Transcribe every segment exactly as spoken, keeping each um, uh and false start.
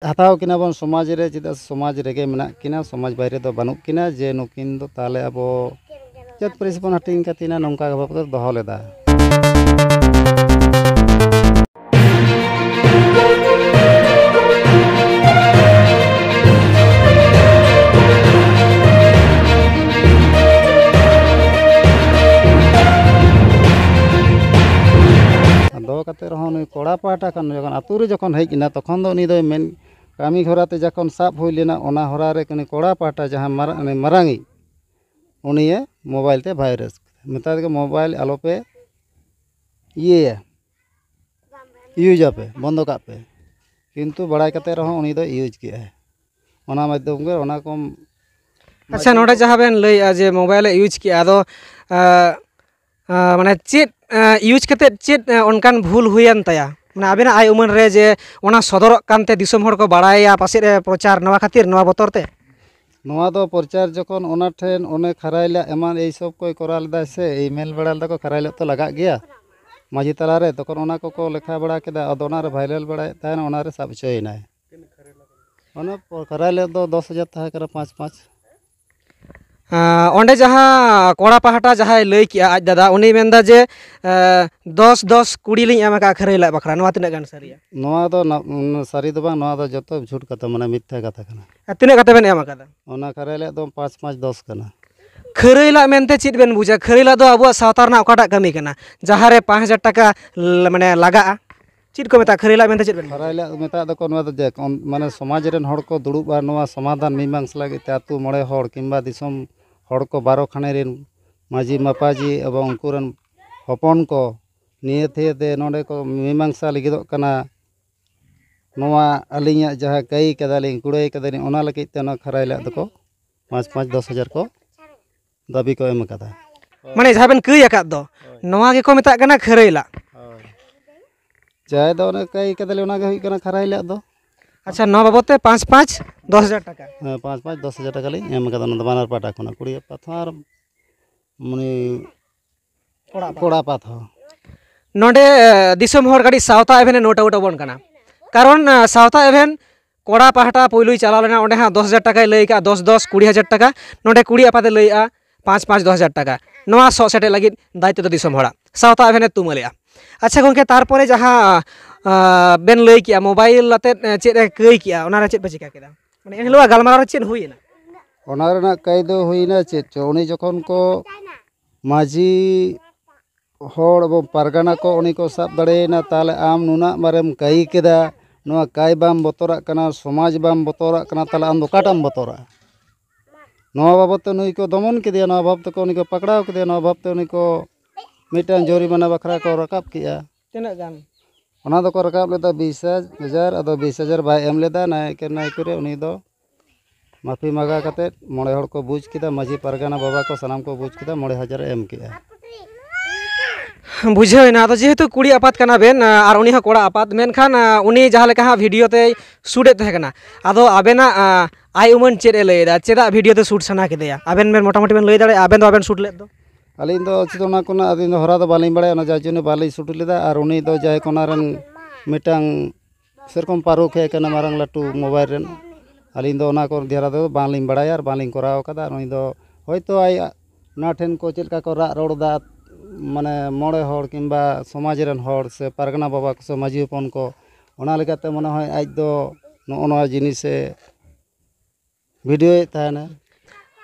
ᱦᱟᱛᱟᱣ ᱠᱤᱱᱟ ᱵᱚᱱ ᱥᱚᱢᱟᱡᱽ ᱨᱮ, ᱪᱮᱫᱟᱜ ᱥᱮ ᱥᱚᱢᱟᱡᱽ ᱨᱮᱜᱮ ᱢᱮᱱᱟᱜ ᱠᱤᱱᱟ, ᱥᱚᱢᱟᱡᱽ ᱵᱟᱭᱨᱮ ᱫᱚ ᱵᱟᱹᱱᱩᱜ ᱠᱤᱱᱟ ᱡᱮ ᱱᱩᱠᱤᱱ ᱫᱚ ᱛᱟᱦᱚᱞᱮ ᱟᱵᱚ ᱡᱟᱹᱛ ᱯᱟᱹᱨᱤᱥ ᱵᱚᱱ ᱦᱟᱹᱴᱤᱧ ᱠᱟᱛᱤᱱᱟ, ᱱᱚᱝᱠᱟ ᱵᱷᱟᱵᱽ ᱛᱮ ᱫᱚᱦᱚ ᱞᱮᱫᱟ᱾ ᱫᱚᱦᱚ ᱠᱟᱛᱮ ᱨᱮᱦᱚᱸ ᱱᱩᱭ ᱠᱚᱲᱟ ᱯᱟᱦᱴᱟ ᱠᱷᱚᱱ ᱡᱚᱠᱷᱚᱱ ᱟᱹᱛᱩ ᱨᱮ ᱡᱚᱠᱷᱚᱱ ᱦᱮᱡ ᱮᱱᱟ, ᱛᱚᱠᱷᱚᱱ ᱫᱚ ᱩᱱᱤ ᱫᱚᱭ ᱢᱮᱱ, ᱠᱟᱹᱢᱤ ᱦᱚᱨᱟ ᱛᱮ ᱡᱚᱠᱷᱚᱱ ᱥᱟᱵ ᱦᱩᱭ ᱞᱮᱱᱟ, ᱚᱱᱟ ᱦᱚᱨᱟ ᱨᱮ ᱩᱱᱤ ᱠᱚᱲᱟ ᱯᱟᱦᱴᱟ ᱡᱟᱦᱟᱸ ᱢᱟᱨᱟᱝ, ᱩᱱᱤ ᱢᱟᱨᱟᱝᱤᱡ, ᱩᱱᱤᱭᱮ ᱢᱳᱵᱟᱭᱤᱞ ᱛᱮ ᱵᱷᱟᱭᱨᱟᱥ ᱠᱮᱫᱟ᱾ ᱢᱮᱛᱟ ᱫᱮ ᱢᱳᱵᱟᱭᱤᱞ ᱟᱞᱚᱯᱮ ᱤᱭᱟᱹᱭᱟ, ᱤᱭᱩᱡᱽ ᱟᱯᱮ, ᱵᱚᱱᱫᱚ ᱠᱟᱜ ᱯᱮ᱾ ᱠᱤᱱᱛᱩ ᱵᱟᱲᱟᱭ ᱠᱟᱛᱮ ᱨᱮᱦᱚᱸ ᱩᱱᱤ ᱫᱚ ᱤᱭᱩᱡᱽ ᱠᱮᱜᱼᱟᱭ᱾ ᱚᱱᱟ ᱢᱟᱫᱽᱫᱷᱚᱢ ᱜᱮ ᱚᱱᱟ ᱠᱚ ᱟᱪᱪᱷᱟ, ᱱᱚᱰᱮ ᱡᱟᱦᱟᱸ ᱵᱮᱱ ᱞᱟᱹᱭᱮᱜᱼᱟ ᱡᱮ ᱢᱳᱵᱟᱭᱤᱞᱮ ᱤᱭᱩᱡᱽ ᱠᱮᱜᱼᱟ, ᱟᱫᱚ, ᱟᱸ, ᱟᱸ, ᱢᱟᱱᱮ ᱪᱮᱫ, ᱟᱸ, ᱤᱭᱩᱡᱽ ᱠᱟᱛᱮᱫ ᱪᱮᱫ, ᱟᱸ, ᱚᱱᱠᱟᱱ ᱵᱷᱩᱞ ᱦᱩᱭᱮᱱ ᱛᱟᱭᱟ? ᱢᱟᱱᱮ ᱟᱵᱮᱱᱟᱜ ᱟᱭ ᱩᱢᱟᱹᱱ ᱨᱮ ᱡᱮ ᱚᱱᱟ ᱥᱚᱫᱚᱨᱚᱜ ᱠᱟᱱᱛᱮ ᱫᱤᱥᱚᱢ ᱦᱚᱲ ᱠᱚ ᱵᱟᱲᱟᱭᱟ ᱯᱟᱥᱮᱡ ᱮ ᱯᱨᱚᱪᱟᱨ, ᱱᱚᱣᱟ ᱠᱷᱟᱹᱛᱤᱨ, ᱱᱚᱣᱟ ᱵᱚᱛᱚᱨ ᱛᱮ? ᱱᱚᱣᱟ ᱫᱚ ᱯᱨᱚᱪᱟᱨ ᱡᱚᱠᱷᱚᱱ ᱚᱱᱟ ᱴᱷᱮᱱ ᱚᱱᱮ ᱠᱷᱟᱨᱟᱭᱞᱟ ᱮᱢᱟᱱ ᱮᱭ ᱥᱚᱵ ᱠᱚᱭ ᱠᱚᱨᱟᱣ ᱞᱮᱫᱟ ᱥᱮ, ᱮᱭ ᱢᱮᱞ ᱵᱟᱲᱟ ᱞᱮᱫᱟ ᱠᱚ, ᱠᱷᱟᱨᱟᱭᱞᱟ ᱛᱚ ᱞᱟᱜᱟᱜ ᱜᱮᱭᱟ᱾ ᱢᱟᱹᱡᱷᱤ ᱛᱟᱞᱟᱨᱮ ᱛᱚᱠᱷᱚᱱ ᱚᱱᱟ ᱠᱚᱠᱚ ᱞᱮᱠᱷᱟ ᱵᱟᱲᱟ ᱠᱮᱫᱟ, ᱟᱫᱚ ᱚᱱᱟᱨᱮ ᱵᱷᱟᱭᱨᱟᱞ ᱵᱟᱲᱟᱭᱮᱫ ᱛᱟᱦᱮᱱᱟ, ᱚᱱᱟᱨᱮ ᱥᱟᱵ ᱦᱚᱪᱚᱭᱮᱱᱟᱭ᱾ ᱚᱱᱟ ᱯᱚ-, ᱠᱷᱟᱨᱟᱭᱞᱟ ᱫᱚ ᱫᱚᱥ ᱦᱟᱡᱟᱨ ᱛᱟᱦᱮᱸ ᱠᱟᱱᱟ, ᱯᱟᱸᱪ ᱯᱟᱸᱪ᱾ ᱟᱸ, ᱚᱸᱰᱮ ᱡᱟᱦᱟᱸ ᱠᱚᱲᱟ ᱯᱟᱦᱴᱟ ᱡᱟᱦᱟᱸᱭ ᱞᱟᱹᱭ ᱠᱮᱜᱼᱟ ᱟᱡ ᱫᱟᱫᱟ, ᱩᱱᱤᱭ ᱢᱮᱱᱫᱟ ᱡᱮ, ᱟᱸ, ᱫᱚᱥ ᱫᱚᱥ ᱠᱩᱲᱤ ᱞᱤᱧ ᱮᱢ ᱟᱠᱟᱫᱼᱟ ᱠᱷᱟᱹᱨᱟᱹᱭ ᱞᱟᱡ ᱵᱟᱠᱷᱨᱟ, ᱱᱚᱣᱟ ᱛᱤᱱᱟᱹᱜ ᱜᱟᱱ ᱥᱟᱹᱨᱤᱭᱟ? ᱱᱚᱣᱟ ᱫᱚ ᱱᱟ-, ᱩᱸ, ᱥᱟᱹᱨᱤ ᱫᱚ ᱵᱟᱝ, ᱱᱚᱣᱟ ᱫᱚ ᱡᱚᱛᱚ ᱡᱷᱩᱴ ᱠᱟᱛᱷᱟ, ᱢᱟᱱᱮ ᱢᱤᱛᱷᱭᱟ ᱠᱟᱛᱷᱟ ᱠᱟᱱᱟ᱾ ᱟᱨ ᱛᱤᱱᱟᱹᱜ ᱠᱟᱛᱮ ᱵᱮᱱ ᱮᱢ ᱟᱠᱟᱫᱟ? ᱚᱱᱟ ᱠᱷᱟᱹᱨᱟᱹᱭ ᱞᱟᱡ ᱫᱚ ᱯᱟᱸᱪ ᱯᱟᱸᱪ ᱫᱚᱥ ᱠᱟᱱᱟ᱾ ᱠᱷᱟᱹᱨᱟᱹᱭ ᱞᱟᱡ ᱢᱮᱱᱛᱮ ᱪᱮᱫ ᱵᱮᱱ ᱵᱩᱡᱟ? ᱠᱷᱟᱹᱨᱟᱹᱭ ᱞᱟᱡ ᱫᱚ ᱟᱵᱚᱣᱟᱜ ᱥᱟᱶᱛᱟ ᱨᱮᱱᱟᱜ ᱚᱠᱟᱴᱟᱜ ᱠᱟᱹᱢᱤ ᱠᱟᱱᱟ? ᱡᱟᱦᱟᱸ ᱨᱮ ᱯᱟᱸᱪ ᱦᱟᱡᱟᱨ ᱴᱟᱠᱟ ᱞ-, ᱢᱟᱱᱮ ᱞᱟᱜᱟᱜᱼᱟ, ᱪᱮᱫ ᱠᱚ ᱢᱮᱛᱟᱜᱼᱟ ᱠᱷᱟᱹᱨᱟᱹᱭ ᱞᱟᱡ ᱢᱮᱱᱛᱮ ᱪᱮᱫ ᱵᱮᱱ ᱢᱮᱛᱟᱜᱼᱟ? ᱠᱷᱟᱹᱨᱟᱹᱭ ᱞᱟᱡ ᱢᱮᱛᱟᱜ ᱫᱚᱠᱚ ᱱᱚᱣᱟ ᱫᱚ ᱡᱮ ᱠᱚᱱ-, ᱢᱟᱱᱮ ᱥᱚᱢᱟᱡᱽ ᱨᱮᱱ ᱦᱚᱲ ᱠᱚ ᱫᱩᱲᱩᱵᱼᱟ, ᱱᱚᱣᱟ ᱥᱚᱢᱟᱫᱷᱟᱱ ᱢᱤᱢᱟᱝᱥᱟ ᱞᱟᱹᱜᱤᱫ ᱛᱮ ᱟᱹᱛᱩ ᱢᱚᱬᱮ ᱦᱚᱲ ᱠᱤᱝᱵᱟ ᱫᱤᱥᱚᱢ ᱦᱚᱲ ᱠᱚ ᱵᱟᱨᱚ ᱠᱷᱟᱱᱮ ᱨᱮᱱ ᱢᱟᱹᱡᱷᱤ ᱢᱟᱯᱟᱡᱷᱤ ᱮᱵᱚᱝ ᱩᱱᱠᱩ ᱨᱮᱱ ᱦᱚᱯᱚᱱ ᱠᱚ ᱱᱤᱭᱟᱹ ᱛᱷᱤᱭᱟᱹ ᱛᱮ ᱱᱚᱰᱮ ᱠᱚ ᱢᱤᱢᱟᱝᱥᱟ ᱞᱟᱹᱜᱤᱫᱚᱜ ᱠᱟᱱᱟ᱾ ᱱᱚᱣᱟ ᱟᱹᱞᱤᱧᱟᱜ ᱡᱟᱦᱟᱸ ᱠᱟᱹᱭ ᱠᱟᱫᱟᱞᱤᱧ, ᱠᱩᱲᱟᱹᱭ ᱠᱟᱫᱟᱞᱤᱧ, ᱚᱱᱟ ᱞᱟᱹᱜᱤᱫ ᱛᱮ ᱚᱱᱟ ᱠᱷᱟᱹᱨᱟᱹᱭ ᱞᱟᱡ ᱫᱚᱠᱚ ᱯᱟᱸᱪ ᱯᱟᱸᱪ ᱫᱚᱥ ᱦᱟᱡᱟᱨ ᱠᱚ ᱫᱟᱹᱵᱤ ᱠᱚ ᱮᱢ ᱟᱠᱟᱫᱟ᱾ ᱢᱟᱱᱮ ᱡᱟᱦᱟᱸ ᱵᱮᱱ ᱠᱟᱹᱭ ᱟᱠᱟᱫ ᱫᱚ, ᱦᱳᱭ᱾ ᱱᱚᱣᱟ ᱜᱮᱠᱚ ᱢᱮᱛᱟᱜ ᱠᱟᱱᱟ ᱠᱷᱟᱹᱨᱟᱹᱭ ᱞᱟᱡ᱾ ᱦᱳᱭ᱾ ᱡᱟᱦᱟᱸᱭ ᱫᱚ ᱚᱱᱮ ᱠᱟᱹᱭ ᱠᱟᱫᱟᱞᱤᱧ, ᱚᱱᱟ ᱜᱮ ᱦᱩᱭᱩᱜ ᱠᱟᱱᱟ ᱠᱷᱟᱹᱨᱟᱹᱭ ᱞᱟᱡ ᱫᱚ᱾ ᱟᱪᱪᱷᱟ, ᱱᱚᱣᱟ ᱵᱟᱵᱚᱫ ᱛᱮ ᱯᱟᱸᱪ ᱯᱟᱸᱪ ᱫᱚᱥ ᱦᱟᱡᱟᱨ ᱴᱟᱠᱟ᱾ ᱦᱮᱸ, ᱯᱟᱸᱪ ᱯᱟᱸᱪ ᱫᱚᱥ ᱦᱟᱡᱟᱨ ᱴᱟᱠᱟ ᱞᱤᱧ ᱮᱢ ᱟᱠᱟᱫᱟ, ᱚᱱᱟ ᱫᱚ ᱵᱟᱱᱟᱨ ᱯᱟᱦᱴᱟ ᱠᱷᱚᱱᱟᱜ, ᱠᱩᱲᱤ ᱯᱟᱦᱴᱟ ᱟᱨ ᱩᱱᱤ ᱠᱚᱲᱟ ᱯᱟᱦᱴᱟ᱾ ᱠᱚᱲᱟ ᱯᱟᱦᱴᱟ ᱦᱚᱸ᱾ ᱱᱚᱰᱮ, ᱮ, ᱫᱤᱥᱚᱢ ᱦᱚᱲ ᱠᱟᱹᱴᱤᱡ ᱥᱟᱶᱛᱟ ᱮᱵᱷᱮᱱ ᱮ ᱱᱳᱴ ᱟᱣᱩᱴ ᱟᱵᱚᱱ ᱠᱟᱱᱟ, ᱠᱟᱨᱚᱱ, ᱮ, ᱥᱟᱶᱛᱟ ᱮᱵᱷᱮᱱ ᱠᱚᱲᱟ ᱯᱟᱦᱴᱟ ᱯᱳᱭᱞᱳᱭ ᱪᱟᱞᱟᱣ ᱞᱮᱱᱟ, ᱚᱸᱰᱮ ᱦᱟᱸᱜ ᱫᱚᱥ ᱦᱟᱡᱟᱨ ᱴᱟᱠᱟᱭ ᱞᱟᱹᱭ ᱠᱟᱜᱼᱟ, ᱫᱚᱥ ᱫᱚᱥ ᱠᱩᱲᱤ ᱦᱟᱡᱟᱨ ᱴᱟᱠᱟ᱾ ᱱᱚᱸᱰᱮ ᱠᱩᱲᱤ ᱟᱯᱟᱛᱮ ᱞᱟᱹᱭᱮᱜᱼᱟ ᱯᱟᱸᱪ ᱯᱟᱸᱪ ᱫᱚᱥ ᱦᱟᱡᱟᱨ ᱴᱟᱠᱟ᱾ ᱱᱚᱣᱟ ᱥᱚᱜ ᱥᱮᱴᱮᱡ ᱞᱟᱹᱜᱤᱫ ᱫᱟᱭᱤᱛᱛᱚ ᱫᱚ ᱫᱤᱥᱚᱢ ᱦᱚᱲᱟᱜ, ᱥᱟᱶᱛᱟ ᱟᱵᱷᱮᱱᱮ ᱛᱩᱢᱟᱹᱞᱮᱜᱼᱟ᱾ ᱟᱪᱪᱷᱟ ᱜᱚᱢᱠᱮ, ᱛᱟᱨᱯᱚᱨᱮ ᱡᱟᱦᱟᱸ, ᱟᱸ, ᱵᱮᱱ ᱞᱟᱹᱭ ᱠᱮᱜᱼᱟ ᱢᱳᱵᱟᱭᱤᱞ ᱟᱛᱮᱫ, ᱮᱸ, ᱪᱮᱫ ᱮ ᱠᱟᱹᱭ ᱠᱮᱜᱼᱟ, ᱚᱱᱟᱨᱮ ᱪᱮᱫ ᱯᱮ ᱪᱤᱠᱟ ᱠᱮᱫᱟ? ᱢᱟᱱᱮ ᱮᱱ ᱦᱤᱞᱳᱜ ᱜᱟᱞᱢᱟᱨᱟᱣ ᱨᱮ ᱪᱮᱫ ᱦᱩᱭᱮᱱᱟ? ᱚᱱᱟ ᱨᱮᱱᱟᱜ ᱠᱟᱹᱭ ᱫᱚ ᱦᱩᱭᱱᱟ ᱪᱮᱫ ᱪᱚ, ᱩᱱᱤ ᱡᱚᱠᱷᱚᱱ ᱠᱚ ᱢᱟᱹᱡᱷᱤ ᱦᱚᱲ ᱮᱵᱚᱝ ᱯᱟᱨᱜᱟᱱᱟ ᱠᱚ ᱩᱱᱤ ᱠᱚ ᱥᱟᱵ ᱫᱟᱲᱮᱭᱮᱱᱟ, ᱛᱟᱦᱚᱞᱮ ᱟᱢ ᱱᱩᱱᱟᱹᱜ ᱢᱟᱨᱮᱢ ᱠᱟᱹᱭ ᱠᱮᱫᱟ, ᱱᱚᱣᱟ ᱠᱟᱹᱭ ᱵᱟᱢ ᱵᱚᱛᱚᱨᱟᱜ ᱠᱟᱱᱟ, ᱥᱚᱢᱟᱡᱽ ᱵᱟᱢ ᱵᱚᱛᱚᱨᱟᱜ ᱠᱟᱱᱟ, ᱛᱟᱦᱚᱞᱮ ᱟᱢ ᱫᱚ ᱚᱠᱟᱴᱟᱜ ᱮᱢ ᱵᱚᱛᱚᱨᱟᱜᱼᱟ? ᱱᱚᱣᱟ ᱵᱟᱵᱚᱫ ᱛᱮ ᱱᱩᱭ ᱠᱚ ᱫᱚᱢᱚᱱ ᱠᱮᱫᱮᱭᱟ, ᱱᱚᱣᱟ ᱵᱟᱵᱚᱫ ᱛᱮᱠᱚ ᱩᱱᱤ ᱠᱚ ᱯᱟᱠᱲᱟᱣ ᱠᱮᱫᱮᱭᱟ, ᱱᱚᱣᱟ ᱵᱟᱵᱚᱫ ᱛᱮ ᱩᱱᱤ ᱠᱚ ᱢᱤᱫᱴᱟᱝ ᱡᱚᱨᱤᱢᱟᱱᱟ ᱵᱟᱠᱷᱨᱟ ᱠᱚ ᱨᱟᱠᱟᱵ ᱠᱮᱜᱼᱟ᱾ ᱛᱤᱱᱟᱹᱜ ᱜᱟᱱ? ᱚᱱᱟ ᱫᱚᱠᱚ ᱨᱟᱠᱟᱵ ᱞᱮᱫᱟ ᱵᱤᱥ ᱦᱟᱡᱟᱨ, ᱟᱫᱚ ᱵᱤᱥ ᱦᱟᱡᱟᱨ ᱵᱟᱭ ᱮᱢ ᱞᱮᱫᱟ ᱱᱟᱭᱠᱮ ᱱᱟᱭᱠᱮ ᱨᱮ, ᱩᱱᱤ ᱫᱚ ᱢᱟᱹᱯᱷᱤ ᱢᱟᱜᱟ ᱠᱟᱛᱮᱫ ᱢᱚᱬᱮ ᱦᱚᱲ ᱠᱚ ᱵᱩᱡᱽ ᱠᱮᱫᱟ, ᱢᱟᱹᱡᱷᱤ ᱯᱟᱨᱜᱟᱱᱟ ᱵᱟᱵᱟ ᱠᱚ ᱥᱟᱱᱟᱢ ᱠᱚ ᱵᱩᱡᱽ ᱠᱮᱫᱟ, ᱢᱚᱬᱮ ᱦᱟᱡᱟᱨ ᱮ ᱮᱢ ᱠᱮᱜᱼᱟ᱾ ᱵᱩᱡᱷᱟᱹᱣ ᱮᱱᱟ᱾ ᱟᱫᱚ ᱡᱮᱦᱮᱛᱩ ᱠᱩᱲᱤ ᱟᱯᱟᱛ ᱠᱟᱱᱟ ᱵᱮᱱ, ᱟᱨ ᱩᱱᱤ ᱦᱚᱸ ᱠᱚᱲᱟ ᱟᱯᱟᱛ, ᱢᱮᱱᱠᱷᱟᱱ, ᱩᱱᱤ ᱡᱟᱦᱟᱸ ᱞᱮᱠᱟ ᱦᱟᱸᱜ ᱵᱷᱤᱰᱤᱭᱳ ᱛᱮᱭ ᱥᱩᱴ ᱮᱫ ᱛᱟᱦᱮᱸ ᱠᱟᱱᱟ, ᱟᱫᱚ ᱟᱵᱮᱱᱟᱜ, ᱟᱸ, ᱟᱭ ᱩᱢᱟᱹᱱ ᱪᱮᱫ ᱮ ᱞᱟᱹᱭ ᱮᱫᱟ? ᱪᱮᱫᱟᱜ ᱵᱷᱤᱰᱤᱭᱳ ᱛᱮ ᱥᱩᱴ ᱥᱟᱱᱟ ᱠᱮᱫᱮᱭᱟ? ᱟᱵᱮᱱ ᱵᱮᱱ ᱢᱚᱴᱟᱢᱩᱴᱤ ᱵᱮᱱ ᱞᱟᱹᱭ ᱫᱟᱲᱮᱭᱟᱜᱼᱟ, ᱟᱵᱮᱱ ᱫᱚ ᱵᱟᱵᱮᱱ ᱥᱩᱴ ᱞᱮᱫ ᱫᱚ? ᱟᱹᱞᱤᱧ ᱫᱚ ᱪᱮᱫ ᱚᱱᱟ ᱠᱚᱨᱮᱱᱟᱜ ᱟᱹᱞᱤᱧ ᱫᱚ ᱦᱚᱨᱟ ᱫᱚ ᱵᱟᱹᱞᱤᱧ ᱵᱟᱲᱟᱭᱟ, ᱚᱱᱟ ᱡᱟᱨ ᱡᱚᱱᱱᱚ ᱵᱟᱹᱞᱤᱧ ᱥᱩᱴ ᱞᱮᱫᱟ᱾ ᱟᱨ ᱩᱱᱤ ᱫᱚ ᱡᱟᱦᱟᱸᱭ ᱠᱚ ᱚᱱᱟ ᱨᱮᱱ ᱢᱤᱫᱴᱟᱝ ᱥᱮᱨᱚᱠᱚᱢ ᱯᱟᱹᱨᱩᱠᱷ ᱦᱮᱡ ᱟᱠᱟᱱᱟ ᱢᱟᱨᱟᱝ ᱞᱟᱹᱴᱩ ᱢᱳᱵᱟᱭᱤᱞ ᱨᱮᱱ, ᱟᱹᱞᱤᱧ ᱫᱚ ᱚᱱᱟ ᱠᱚ ᱫᱷᱟᱨᱟ ᱫᱚ ᱵᱟᱝᱞᱤᱧ ᱵᱟᱲᱟᱭᱟ ᱟᱨ ᱵᱟᱝᱞᱤᱧ ᱠᱚᱨᱟᱣ ᱟᱠᱟᱫᱟ᱾ ᱟᱨ ᱩᱱᱤ ᱫᱚ ᱦᱚᱭᱛᱳ ᱟᱡ ᱚᱱᱟ ᱴᱷᱮᱱ ᱠᱚ ᱪᱮᱫ ᱞᱮᱠᱟ ᱠᱚ ᱨᱟᱜ ᱨᱚᱲ ᱮᱫᱟ, ᱢᱟᱱᱮ ᱢᱚᱬᱮ ᱦᱚᱲ ᱠᱤᱝᱵᱟ ᱥᱚᱢᱟᱡᱽ ᱨᱮᱱ ᱦᱚᱲ ᱥᱮ ᱯᱟᱨᱜᱟᱱᱟ ᱵᱟᱵᱟ ᱠᱚ ᱥᱮ ᱢᱟᱹᱡᱷᱤ ᱦᱚᱯᱚᱱ ᱠᱚ, ᱚᱱᱟ ᱞᱮᱠᱟᱛᱮ ᱢᱚᱱᱮ ᱦᱚᱭ ᱟᱡ ᱫᱚ ᱱᱚᱜᱼᱚ ᱱᱚᱣᱟ ᱡᱤᱱᱤᱥᱮ ᱵᱷᱤᱰᱤᱭᱳᱭᱮᱫ ᱛᱟᱦᱮᱱᱟ᱾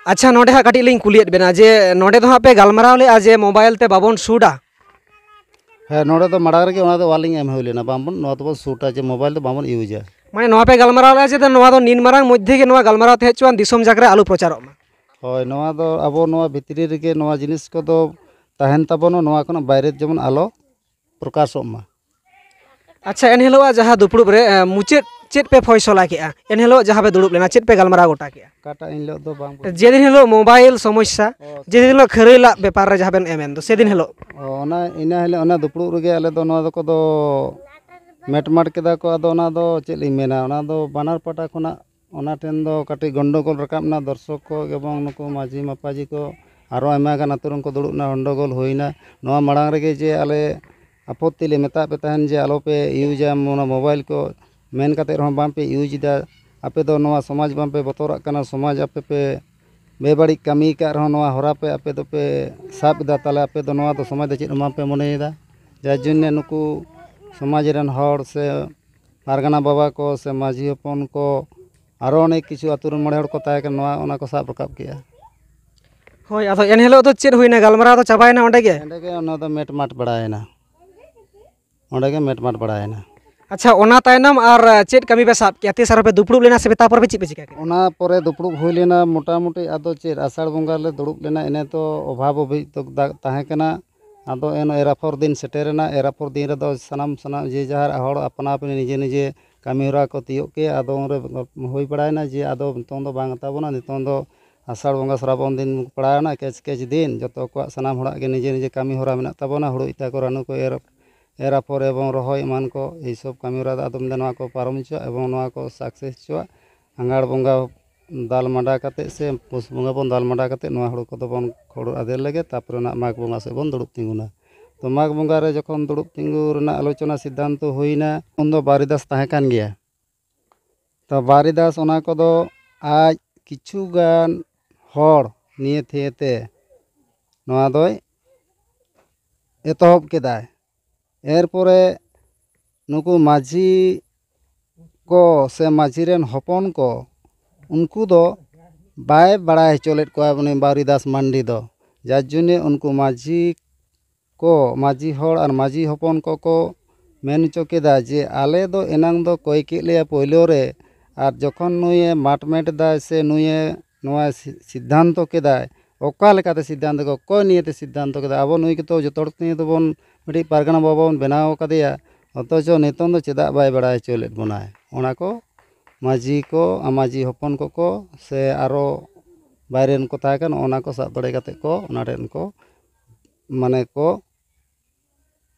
ᱟᱪᱪᱷᱟ, ᱱᱚᱰᱮ ᱦᱟᱸᱜ ᱠᱟᱹᱴᱤᱡ ᱞᱤᱧ ᱠᱩᱞᱤᱭᱮᱫ ᱵᱮᱱᱟ ᱡᱮ ᱱᱚᱰᱮ ᱫᱚ ᱦᱟᱸᱜ ᱯᱮ ᱜᱟᱞᱢᱟᱨᱟᱣ ᱞᱮᱜᱼᱟ ᱡᱮ ᱢᱳᱵᱟᱭᱤᱞ ᱛᱮ ᱵᱟᱵᱚᱱ ᱥᱩᱴᱟ? ᱦᱮᱸ, ᱱᱚᱰᱮ ᱫᱚ ᱢᱟᱲᱟᱝ ᱨᱮᱜᱮ ᱚᱱᱟ ᱫᱚ warning ᱮᱢ ᱦᱩᱭ ᱞᱮᱱᱟ, ᱵᱟᱝᱵᱚᱱ, ᱱᱚᱣᱟ ᱫᱚᱵᱚᱱ ᱥᱩᱴᱟ ᱡᱮ ᱢᱳᱵᱟᱭᱤᱞ ᱫᱚ ᱵᱟᱵᱚᱱ ᱤᱭᱩᱡᱟ᱾ ᱢᱟᱱᱮ ᱱᱚᱣᱟ ᱯᱮ ᱜᱟᱞᱢᱟᱨᱟᱣ ᱞᱮᱜᱼᱟ ᱡᱮ ᱱᱚᱣᱟ ᱫᱚ ᱱᱤᱱ ᱢᱟᱨᱟᱝ ᱢᱚᱫᱽᱫᱷᱮ ᱜᱮ ᱱᱚᱣᱟ ᱜᱟᱞᱢᱟᱨᱟᱣ ᱛᱟᱦᱮᱸ ᱦᱚᱪᱚᱣᱟᱱ, ᱫᱤᱥᱚᱢ ᱡᱟᱠ ᱨᱮ ᱟᱞᱚ ᱯᱨᱚᱪᱟᱨᱚᱜ ᱢᱟ? ᱦᱳᱭ, ᱱᱚᱣᱟ ᱫᱚ ᱟᱵᱚ ᱱᱚᱣᱟ ᱵᱷᱤᱛᱨᱤ ᱨᱮᱜᱮ ᱱᱚᱣᱟ ᱡᱤᱱᱤᱥ ᱠᱚᱫᱚ ᱛᱟᱦᱮᱱ ᱛᱟᱵᱚᱱᱟ, ᱱᱚᱣᱟ ᱠᱷᱚᱱᱟᱜ ᱵᱟᱭᱨᱮ ᱡᱮᱢᱚᱱ ᱟᱞᱚ ᱯᱨᱚᱠᱟᱥᱚᱜ ᱢᱟ᱾ ᱟᱪᱪᱷᱟ, ᱮᱱ ᱦᱤᱞᱳᱜ ᱡᱟᱦᱟᱸ ᱫᱩᱯᱲᱩᱵ ᱨᱮ, ᱮ, ᱢᱩᱪᱟᱹᱫ ᱪᱮᱫ ᱯᱮ ᱯᱷᱚᱭᱥᱚᱞᱟ ᱠᱮᱜᱼᱟ? ᱮᱱ ᱦᱤᱞᱳᱜ ᱡᱟᱦᱟᱸ ᱯᱮ ᱫᱩᱲᱩᱵ ᱞᱮᱱᱟ, ᱪᱮᱫ ᱯᱮ ᱜᱟᱞᱢᱟᱨᱟᱣ ᱜᱚᱴᱟ ᱠᱮᱜᱼᱟ? ᱚᱠᱟᱴᱟᱜ ᱮᱱ ᱦᱤᱞᱳᱜ ᱫᱚ ᱵᱟᱝ ᱵᱩᱡᱷᱟᱹᱣ᱾ ᱡᱮᱫᱤᱱ ᱦᱤᱞᱳᱜ ᱢᱳᱵᱟᱭᱤᱞ ᱥᱚᱢᱚᱥᱥᱟ, ᱚ, ᱡᱮᱫᱤᱱ ᱦᱤᱞᱳᱜ ᱠᱷᱟᱹᱨᱟᱹᱭ ᱞᱟᱜ ᱵᱮᱯᱟᱨ ᱨᱮ ᱡᱟᱦᱟᱸ ᱵᱮᱱ ᱮᱢ ᱮᱱ ᱫᱚ, ᱥᱮᱫᱤᱱ ᱦᱤᱞᱳᱜ? ᱚ, ᱚᱱᱟ, ᱤᱱᱟᱹ ᱦᱤᱞᱳᱜ ᱚᱱᱟ ᱫᱩᱯᱲᱩᱵ ᱨᱮᱜᱮ ᱟᱞᱮ ᱫᱚ ᱱᱚᱣᱟ ᱫᱚᱠᱚ ᱫᱚ ᱢᱮᱴᱢᱟᱴ ᱠᱮᱫᱟ ᱠᱚ᱾ ᱟᱫᱚ ᱚᱱᱟ ᱫᱚ ᱪᱮᱫ ᱞᱤᱧ ᱢᱮᱱᱟ, ᱚᱱᱟ ᱫᱚ ᱵᱟᱱᱟᱨ ᱯᱟᱦᱴᱟ ᱠᱷᱚᱱᱟᱜ ᱚᱱᱟ ᱴᱷᱮᱱ ᱫᱚ ᱠᱟᱹᱴᱤᱡ ᱜᱚᱱᱰᱚᱜᱳᱞ ᱨᱟᱠᱟᱵ ᱮᱱᱟ᱾ ᱫᱚᱨᱥᱚᱠ ᱠᱚ ᱮᱵᱚᱝ ᱱᱩᱠᱩ ᱢᱟᱹᱡᱷᱤ ᱢᱟᱯᱟᱡᱷᱤ ᱠᱚ, ᱟᱨᱚ ᱟᱭᱢᱟ ᱜᱟᱱ ᱟᱹᱛᱩ ᱨᱮᱱ ᱠᱚ ᱫᱩᱲᱩᱵ ᱮᱱᱟ, ᱜᱚᱱᱰᱚᱜᱳᱞ ᱦᱩᱭᱱᱟ᱾ ᱱᱚᱣᱟ ᱢᱟᱲᱟᱝ ᱨᱮᱜᱮ ᱡᱮ ᱟᱞᱮ ᱟᱯᱚᱛᱛᱤ ᱞᱮ ᱢᱮᱛᱟᱫ ᱯᱮ ᱛᱟᱦᱮᱱ ᱡᱮ ᱟᱞᱚᱯᱮ ᱤᱭᱩᱡᱟ ᱚᱱᱟ ᱢᱳᱵᱟᱭᱤᱞ ᱠᱚ, ᱢᱮᱱ ᱠᱟᱛᱮ ᱨᱮᱦᱚᱸ ᱵᱟᱝ ᱯᱮ ᱤᱭᱩᱡᱽ ᱮᱫᱟ᱾ ᱟᱯᱮ ᱫᱚ ᱱᱚᱣᱟ ᱥᱚᱢᱟᱡᱽ ᱵᱟᱝ ᱯᱮ ᱵᱚᱛᱚᱨᱟᱜ ᱠᱟᱱᱟ, ᱥᱚᱢᱟᱡᱽ ᱟᱯᱮ ᱯᱮ ᱵᱮᱵᱟᱹᱲᱤᱡ ᱠᱟᱹᱢᱤ ᱟᱠᱟᱫ ᱨᱮᱦᱚᱸ ᱱᱚᱣᱟ ᱦᱚᱨᱟ ᱯᱮ ᱟᱯᱮ ᱫᱚᱯᱮ ᱥᱟᱵ ᱮᱫᱟ, ᱛᱟᱦᱚᱞᱮ ᱟᱯᱮ ᱫᱚ ᱱᱚᱣᱟ ᱫᱚ ᱥᱚᱢᱟᱡᱽ ᱫᱚ ᱪᱮᱫ ᱦᱚᱸ ᱵᱟᱝ ᱯᱮ ᱢᱚᱱᱮᱭᱮᱫᱟ᱾ ᱡᱟᱨ ᱡᱚᱱᱱᱮ ᱱᱩᱠᱩ ᱥᱚᱢᱟᱡᱽ ᱨᱮᱱ ᱦᱚᱲ ᱥᱮ ᱯᱟᱨᱜᱟᱱᱟ ᱵᱟᱵᱟ ᱠᱚ ᱥᱮ ᱢᱟᱹᱡᱷᱤ ᱦᱚᱯᱚᱱ ᱠᱚ, ᱟᱨᱚ ᱚᱱᱮᱠ ᱠᱤᱪᱷᱩ ᱟᱹᱛᱩ ᱨᱮᱱ ᱢᱚᱬᱮ ᱦᱚᱲ ᱠᱚ ᱛᱟᱦᱮᱸ ᱠᱟᱱᱟ, ᱱᱚᱣᱟ ᱚᱱᱟ ᱠᱚ ᱥᱟᱵ ᱨᱟᱠᱟᱵ ᱠᱮᱜᱼᱟ᱾ ᱦᱳᱭ, ᱟᱫᱚ ᱮᱱᱦᱤᱞᱳᱜ ᱫᱚ ᱪᱮᱫ ᱦᱩᱭᱱᱟ? ᱜᱟᱞᱢᱟᱨᱟᱣ ᱫᱚ ᱪᱟᱵᱟᱭᱮᱱᱟ ᱚᱸᱰᱮ ᱜᱮ? ᱚᱸᱰᱮ ᱜᱮ ᱚᱱᱟ ᱫᱚ ᱢᱮᱴᱢᱟᱴ ᱵᱟᱲᱟᱭᱮᱱᱟ, ᱚᱸᱰᱮ ᱜᱮ ᱢᱮᱴᱢᱟᱴ ᱵᱟᱲᱟᱭᱮᱱᱟ᱾ ᱟᱪᱪᱷᱟ, ᱚᱱᱟ ᱛᱟᱭᱱᱚᱢ ᱟᱨ ᱪᱮᱫ ᱠᱟᱹᱢᱤ ᱯᱮ ᱥᱟᱵ ᱠᱮᱜᱼᱟ? ᱛᱤᱥ ᱟᱨᱦᱚᱸ ᱯᱮ ᱫᱩᱯᱲᱩᱵ ᱞᱮᱱᱟ ᱥᱮ ᱯᱮ ᱛᱟᱨᱯᱚᱨ ᱯᱮ ᱪᱮᱫ ᱯᱮ ᱪᱤᱠᱟ ᱠᱮᱫᱟ? ᱚᱱᱟ ᱯᱚᱨᱮ ᱫᱩᱯᱲᱩᱵ ᱦᱩᱭ ᱞᱮᱱᱟ, ᱢᱚᱴᱟᱢᱩᱴᱤ ᱟᱫᱚ ᱪᱮᱫ ᱟᱥᱟᱲ ᱵᱚᱸᱜᱟ ᱞᱮ ᱫᱩᱲᱩᱵ ᱞᱮᱱᱟ, ᱤᱱᱟᱹ ᱛᱚ ᱚᱵᱷᱟᱵᱽ ᱚᱵᱷᱤᱡ ᱛᱚ ᱫᱟ-, ᱛᱟᱦᱮᱸ ᱠᱟᱱᱟ᱾ ᱟᱫᱚ ᱮᱱ ᱮᱨ ᱟᱯᱷᱚᱨ ᱫᱤᱱ ᱥᱮᱴᱮᱨᱮᱱᱟ, ᱮᱨ ᱟᱯᱷᱚᱨ ᱫᱤᱱ ᱨᱮᱫᱚ ᱥᱟᱱᱟᱢ ᱥᱟᱱᱟᱢ ᱡᱮ ᱡᱟᱦᱟᱨ ᱦᱚᱲ ᱟᱯᱱᱟ ᱟᱯᱱᱤ ᱱᱤᱡᱮ ᱱᱤᱡᱮ ᱠᱟᱹᱢᱤ ᱦᱚᱨᱟ ᱠᱚ ᱛᱤᱭᱳᱜ ᱠᱮᱫ᱾ ᱟᱫᱚ ᱩᱱᱨᱮ ᱦᱩᱭ ᱵᱟᱲᱟᱭᱮᱱᱟ ᱡᱮ ᱟᱫᱚ ᱱᱤᱛᱚᱝ ᱫᱚ ᱵᱟᱝ ᱛᱟᱵᱚᱱᱟ, ᱱᱤᱛᱚᱝ ᱫᱚ ᱟᱥᱟᱲ ᱵᱚᱸᱜᱟ ᱥᱨᱟᱵᱚᱱ ᱫᱤᱱ ᱯᱟᱲᱟᱣᱮᱱᱟ, ᱠᱮᱪ ᱠᱮᱪ ᱫᱤᱱ, ᱡᱚᱛᱚ ᱠᱚᱣᱟᱜ ᱥᱟᱱᱟᱢ ᱦᱚᱲᱟᱜ ᱜᱮ ᱱᱤᱡᱮ ᱱᱤᱡᱮ ᱠᱟᱹᱢᱤ ᱦᱚᱨᱟ ᱢᱮᱱᱟᱜ ᱛᱟᱵᱚᱱᱟ, ᱦᱩᱲᱩ ᱤᱛᱟ ᱠᱚ ᱨᱟᱹᱱᱩ ᱠᱚ ᱮᱨ, ᱮᱨ ᱟᱯᱷᱚᱨ ᱮᱵᱚᱝ ᱨᱚᱦᱚᱭ ᱮᱢᱟᱱ ᱠᱚ, ᱮᱭ ᱥᱚᱵ ᱠᱟᱹᱢᱤ ᱦᱚᱨᱟ ᱫᱚ ᱟᱫᱚ ᱢᱮᱱᱫᱟ ᱱᱚᱣᱟ ᱠᱚ ᱯᱟᱨᱚᱢ ᱦᱚᱪᱚᱣᱟᱜ ᱮᱵᱚᱝ ᱱᱚᱣᱟ ᱠᱚ ᱥᱟᱠᱥᱮᱥ ᱦᱚᱪᱚᱣᱟᱜ᱾ ᱟᱸᱜᱷᱟᱲ ᱵᱚᱸᱜᱟ ᱫᱟᱞ ᱢᱟᱰᱟ ᱠᱟᱛᱮᱫ ᱥᱮ ᱯᱩᱥ ᱵᱚᱸᱜᱟ ᱵᱚᱱ ᱫᱟᱞ ᱢᱟᱰᱟ ᱠᱟᱛᱮᱫ ᱱᱚᱣᱟ ᱦᱩᱲᱩ ᱠᱚᱫᱚ ᱵᱚᱱ ᱠᱷᱚᱲ ᱟᱫᱮᱨ ᱞᱮᱜᱮ, ᱛᱟᱨᱯᱚᱨᱮ ᱱᱟᱜ ᱢᱟᱜᱽ ᱵᱚᱸᱜᱟ ᱥᱮᱫ ᱵᱚᱱ ᱫᱩᱲᱩᱵ ᱛᱤᱸᱜᱩᱱᱟ᱾ ᱛᱚ ᱢᱟᱜᱽ ᱵᱚᱸᱜᱟ ᱨᱮ ᱡᱚᱠᱷᱚᱱ ᱫᱩᱲᱩᱵ ᱛᱤᱸᱜᱩ ᱨᱮᱱᱟᱜ ᱟᱞᱳᱪᱚᱱᱟ ᱥᱤᱫᱽᱫᱷᱟᱱᱛᱚ ᱦᱩᱭᱱᱟ, ᱩᱱᱫᱚ ᱵᱟᱨᱤᱫᱟᱥ ᱛᱟᱦᱮᱸ ᱠᱟᱱ ᱜᱮᱭᱟ᱾ ᱛᱚ ᱵᱟᱨᱤᱫᱟᱥ ᱚᱱᱟ ᱠᱚᱫᱚ ᱟᱡ ᱠᱤᱪᱷᱩ ᱜᱟᱱ ᱦᱚᱲ ᱱᱤᱭᱮ ᱛᱷᱤᱭᱮ ᱛᱮ ᱱᱚᱣᱟ ᱫᱚᱭ ᱮᱛᱚᱦᱚᱵ ᱠᱮᱫᱟᱭ᱾ ᱮᱨᱯᱚᱨᱮ ᱱᱩᱠᱩ ᱢᱟᱹᱡᱷᱤ ᱠᱚ ᱥᱮ ᱢᱟᱹᱡᱷᱤ ᱨᱮᱱ ᱦᱚᱯᱚᱱ ᱠᱚ, ᱩᱱᱠᱩ ᱫᱚ ᱵᱟᱭ ᱵᱟᱲᱟᱭ ᱦᱚᱪᱚ ᱞᱮᱫ ᱠᱚᱣᱟ ᱩᱱᱤ ᱵᱟᱨᱤᱫᱟᱥ ᱢᱟᱱᱰᱤ ᱫᱚ᱾ ᱡᱟᱨ ᱡᱚᱱᱱᱮ ᱩᱱᱠᱩ ᱢᱟᱹᱡᱷᱤ ᱠᱚ, ᱢᱟᱹᱡᱷᱤ ᱦᱚᱲ ᱟᱨ ᱢᱟᱹᱡᱷᱤ ᱦᱚᱯᱚᱱ ᱠᱚᱠᱚ ᱢᱮᱱ ᱦᱚᱪᱚ ᱠᱮᱫᱟ ᱡᱮ ᱟᱞᱮ ᱫᱚ ᱮᱱᱟᱝ ᱫᱚ ᱠᱚᱭ ᱠᱮᱫ ᱞᱮᱭᱟ ᱯᱳᱭᱞᱳ ᱨᱮ, ᱟᱨ ᱡᱚᱠᱷᱚᱱ ᱱᱩᱭᱮ ᱢᱟᱴᱢᱮᱴ ᱮᱫᱟᱭ ᱥᱮ ᱱᱩᱭᱮ ᱱᱚᱣᱟ ᱥᱤ-, ᱥᱤᱫᱽᱫᱷᱟᱱᱛᱚ ᱠᱮᱫᱟᱭ, ᱚᱠᱟ ᱞᱮᱠᱟᱛᱮ ᱥᱤᱫᱽᱫᱷᱟᱱᱛᱚ ᱠᱮᱫᱟ, ᱚᱠᱚᱭ ᱱᱤᱭᱮᱛᱮ ᱥᱤᱫᱽᱫᱷᱟᱱᱛᱚ ᱠᱮᱫᱟ, ᱟᱵᱚ ᱱᱩᱭ ᱜᱮᱛᱚ ᱡᱚᱛᱚ ᱦᱚᱲ ᱱᱤᱭᱮ ᱫᱚᱵᱚᱱ ᱢᱤᱫᱴᱤᱡ ᱯᱟᱨᱜᱟᱱᱟ ᱵᱟᱵᱟ ᱵᱚᱱ ᱵᱮᱱᱟᱣ ᱟᱠᱟᱫᱮᱭᱟ, ᱚᱛᱷᱚᱪᱚ ᱱᱤᱛᱚᱝ ᱫᱚ ᱪᱮᱫᱟᱜ ᱵᱟᱭ ᱵᱟᱲᱟᱭ ᱦᱚᱪᱚ ᱞᱮᱫ ᱵᱚᱱᱟᱭ? ᱚᱱᱟ ᱠᱚ ᱢᱟᱹᱡᱷᱤ ᱠᱚ, ᱢᱟᱹᱡᱷᱤ ᱦᱚᱯᱚᱱ ᱠᱚᱠᱚ ᱥᱮ ᱟᱨᱚ ᱵᱟᱭᱨᱮ ᱨᱮᱱ ᱠᱚ ᱛᱟᱦᱮᱸ ᱠᱟᱱᱟ, ᱚᱱᱟ ᱠᱚ ᱥᱟᱵ ᱫᱟᱲᱮ ᱠᱟᱛᱮ ᱠᱚ ᱚᱱᱟ ᱴᱷᱮᱱ ᱠᱚ ᱢᱟᱱᱮ ᱠᱚ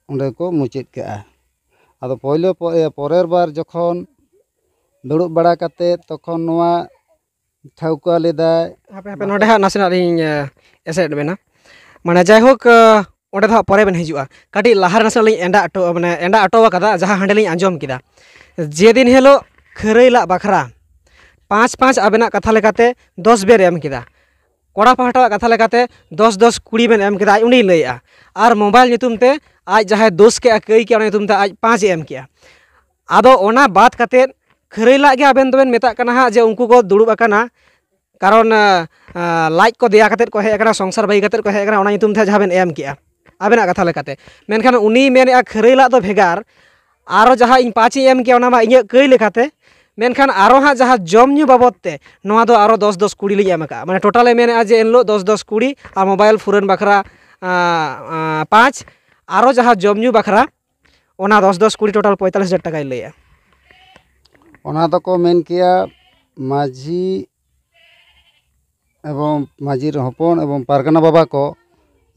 ᱚᱸᱰᱮ ᱠᱚ ᱢᱩᱪᱟᱹᱫ ᱠᱟᱜᱼᱟ᱾ ᱟᱫᱚ ᱯᱳᱭᱞᱳ ᱯᱚ-, ᱮ, ᱯᱚᱨᱮᱨ ᱵᱟᱨ ᱡᱚᱠᱷᱚᱱ ᱫᱩᱲᱩᱵ ᱵᱟᱲᱟ ᱠᱟᱛᱮ ᱛᱚᱠᱷᱚᱱ ᱱᱚᱣᱟ ᱴᱷᱟᱹᱣᱠᱟᱹ ᱞᱮᱫᱟᱭ᱾ ᱦᱟᱯᱮ ᱦᱟᱯᱮ, ᱱᱚᱰᱮ ᱦᱟᱸᱜ ᱱᱟᱥᱮᱱᱟᱜ ᱞᱤᱧ ᱮ, ᱮᱥᱮᱫ ᱵᱮᱱᱟ᱾ ᱢᱟᱱᱮ ᱡᱟᱭᱦᱳᱠ, ᱮ, ᱚᱸᱰᱮ ᱫᱚ ᱦᱟᱸᱜ ᱯᱚᱨᱮ ᱵᱮᱱ ᱦᱤᱡᱩᱜᱼᱟ᱾ ᱠᱟᱹᱴᱤᱡ ᱞᱟᱦᱟ ᱨᱮ ᱱᱟᱥᱮᱱᱟᱜ ᱞᱤᱧ ᱮᱸᱰᱟ ᱦᱚᱴᱚ, ᱢᱟᱱᱮ ᱮᱸᱰᱟ ᱦᱚᱴᱚ ᱟᱠᱟᱫᱟ, ᱡᱟᱦᱟᱸ ᱦᱟᱸᱰᱮ ᱞᱤᱧ ᱟᱸᱡᱚᱢ ᱠᱮᱫᱟ᱾ ᱡᱮᱫᱤᱱ ᱦᱤᱞᱳᱜ ᱠᱷᱟᱹᱨᱟᱹᱭ ᱞᱟᱜ ᱵᱟᱠᱷᱨᱟ ᱯᱟᱸᱪ ᱯᱟᱸᱪ ᱟᱵᱮᱱᱟᱜ ᱠᱟᱛᱷᱟ ᱞᱮᱠᱟᱛᱮ ᱫᱚᱥ ᱵᱮᱱ ᱮᱢ ᱠᱮᱫᱟ, ᱠᱚᱲᱟ ᱯᱟᱦᱴᱟᱣᱟᱜ ᱠᱟᱛᱷᱟ ᱞᱮᱠᱟᱛᱮ ᱫᱚᱥ ᱫᱚᱥ ᱠᱩᱲᱤ ᱵᱮᱱ ᱮᱢ ᱠᱮᱫᱟ, ᱟᱡ ᱩᱱᱤᱭ ᱞᱟᱹᱭᱮᱜᱼᱟ᱾ ᱟᱨ ᱢᱳᱵᱟᱭᱤᱞ ᱧᱩᱛᱩᱢ ᱛᱮ ᱟᱡ ᱡᱟᱦᱟᱸᱭ ᱫᱚᱥ ᱠᱮᱜᱼᱟ, ᱠᱟᱹᱭ ᱠᱮᱜᱼᱟ, ᱚᱱᱟ ᱧᱩᱛᱩᱢ ᱛᱮ ᱟᱡ ᱯᱟᱸᱪ ᱮ ᱮᱢ ᱠᱮᱜᱼᱟ᱾ ᱟᱫᱚ ᱚᱱᱟ ᱵᱟᱫ ᱠᱟᱛᱮᱫ ᱠᱷᱟᱹᱨᱟᱹᱭ ᱞᱟᱜ ᱜᱮ ᱟᱵᱮᱱ ᱫᱚᱵᱮᱱ ᱢᱮᱛᱟᱜ ᱠᱟᱱᱟ ᱦᱟᱸᱜ ᱡᱮ ᱩᱱᱠᱩ ᱠᱚ ᱫᱩᱲᱩᱵ ᱟᱠᱟᱱᱟ, ᱠᱟᱨᱚᱱ, ᱟ, ᱟ, ᱞᱟᱡ ᱠᱚ ᱫᱮᱭᱟ ᱠᱟᱛᱮᱫ ᱠᱚ ᱦᱮᱡ ᱟᱠᱟᱱᱟ, ᱥᱚᱝᱥᱟᱨ ᱵᱟᱹᱜᱤ ᱠᱟᱛᱮᱫ ᱠᱚ ᱦᱮᱡ ᱟᱠᱟᱱᱟ, ᱚᱱᱟ ᱧᱩᱛᱩᱢ ᱛᱮ ᱡᱟᱦᱟᱸ ᱵᱮᱱ ᱮᱢ ᱠᱮᱜᱼᱟ ᱟᱵᱮᱱᱟᱜ ᱠᱟᱛᱷᱟ ᱞᱮᱠᱟᱛᱮ᱾ ᱢᱮᱱᱠᱷᱟᱱ ᱩᱱᱤᱭ ᱢᱮᱱᱮᱜᱼᱟ ᱠᱷᱟᱹᱨᱟᱹᱭ ᱞᱟᱜ ᱫᱚ ᱵᱷᱮᱜᱟᱨ, ᱟᱨᱚ ᱡᱟᱦᱟᱸ ᱤᱧ ᱯᱟᱸᱪ ᱤᱧ ᱮᱢ ᱠᱮᱜᱼᱟ ᱚᱱᱟ ᱢᱟ ᱤᱧᱟᱹᱜ ᱠᱟᱹᱭ ᱞᱮᱠᱟᱛᱮ, ᱢᱮᱱᱠᱷᱟᱱ ᱟᱨᱚ ᱦᱟᱸᱜ ᱡᱟᱦᱟᱸ ᱡᱚᱢ ᱧᱩ ᱵᱟᱵᱚᱫ ᱛᱮ ᱱᱚᱣᱟ ᱫᱚ ᱟᱨᱚ ᱫᱚᱥ ᱫᱚᱥ ᱠᱩᱲᱤ ᱞᱤᱧ ᱮᱢ ᱟᱠᱟᱫᱼᱟ᱾ ᱢᱟᱱᱮ ᱴᱳᱴᱟᱞᱮ ᱢᱮᱱᱮᱜᱼᱟ ᱡᱮ ᱮᱱᱦᱤᱞᱳᱜ ᱫᱚᱥ ᱫᱚᱥ ᱠᱩᱲᱤ ᱟᱨ ᱢᱳᱵᱟᱭᱤᱞ ᱯᱷᱩᱨᱟᱹᱱ ᱵᱟᱠᱷᱨᱟ, ᱟ, ᱟ, ᱯᱟᱸᱪ, ᱟᱨᱚ ᱡᱟᱦᱟᱸ ᱡᱚᱢ ᱧᱩ ᱵᱟᱠᱷᱨᱟ ᱚᱱᱟ ᱫᱚᱥ ᱫᱚᱥ ᱠᱩᱲᱤ ᱴᱳᱴᱟᱞ ᱯᱚᱸᱭᱛᱟᱞᱞᱤᱥ ᱦᱟᱡᱟᱨ ᱴᱟᱠᱟᱭ ᱞᱟᱹᱭᱮᱜᱼᱟ᱾ ᱚᱱᱟ ᱫᱚᱠᱚ ᱢᱮᱱ ᱠᱮᱭᱟ ᱢᱟᱹᱡᱷᱤ ᱮᱵᱚᱝ ᱢᱟᱹᱡᱷᱤ ᱦᱚᱯᱚᱱ ᱮᱵᱚᱝ ᱯᱟᱨᱜᱟᱱᱟ ᱵᱟᱵᱟ ᱠᱚ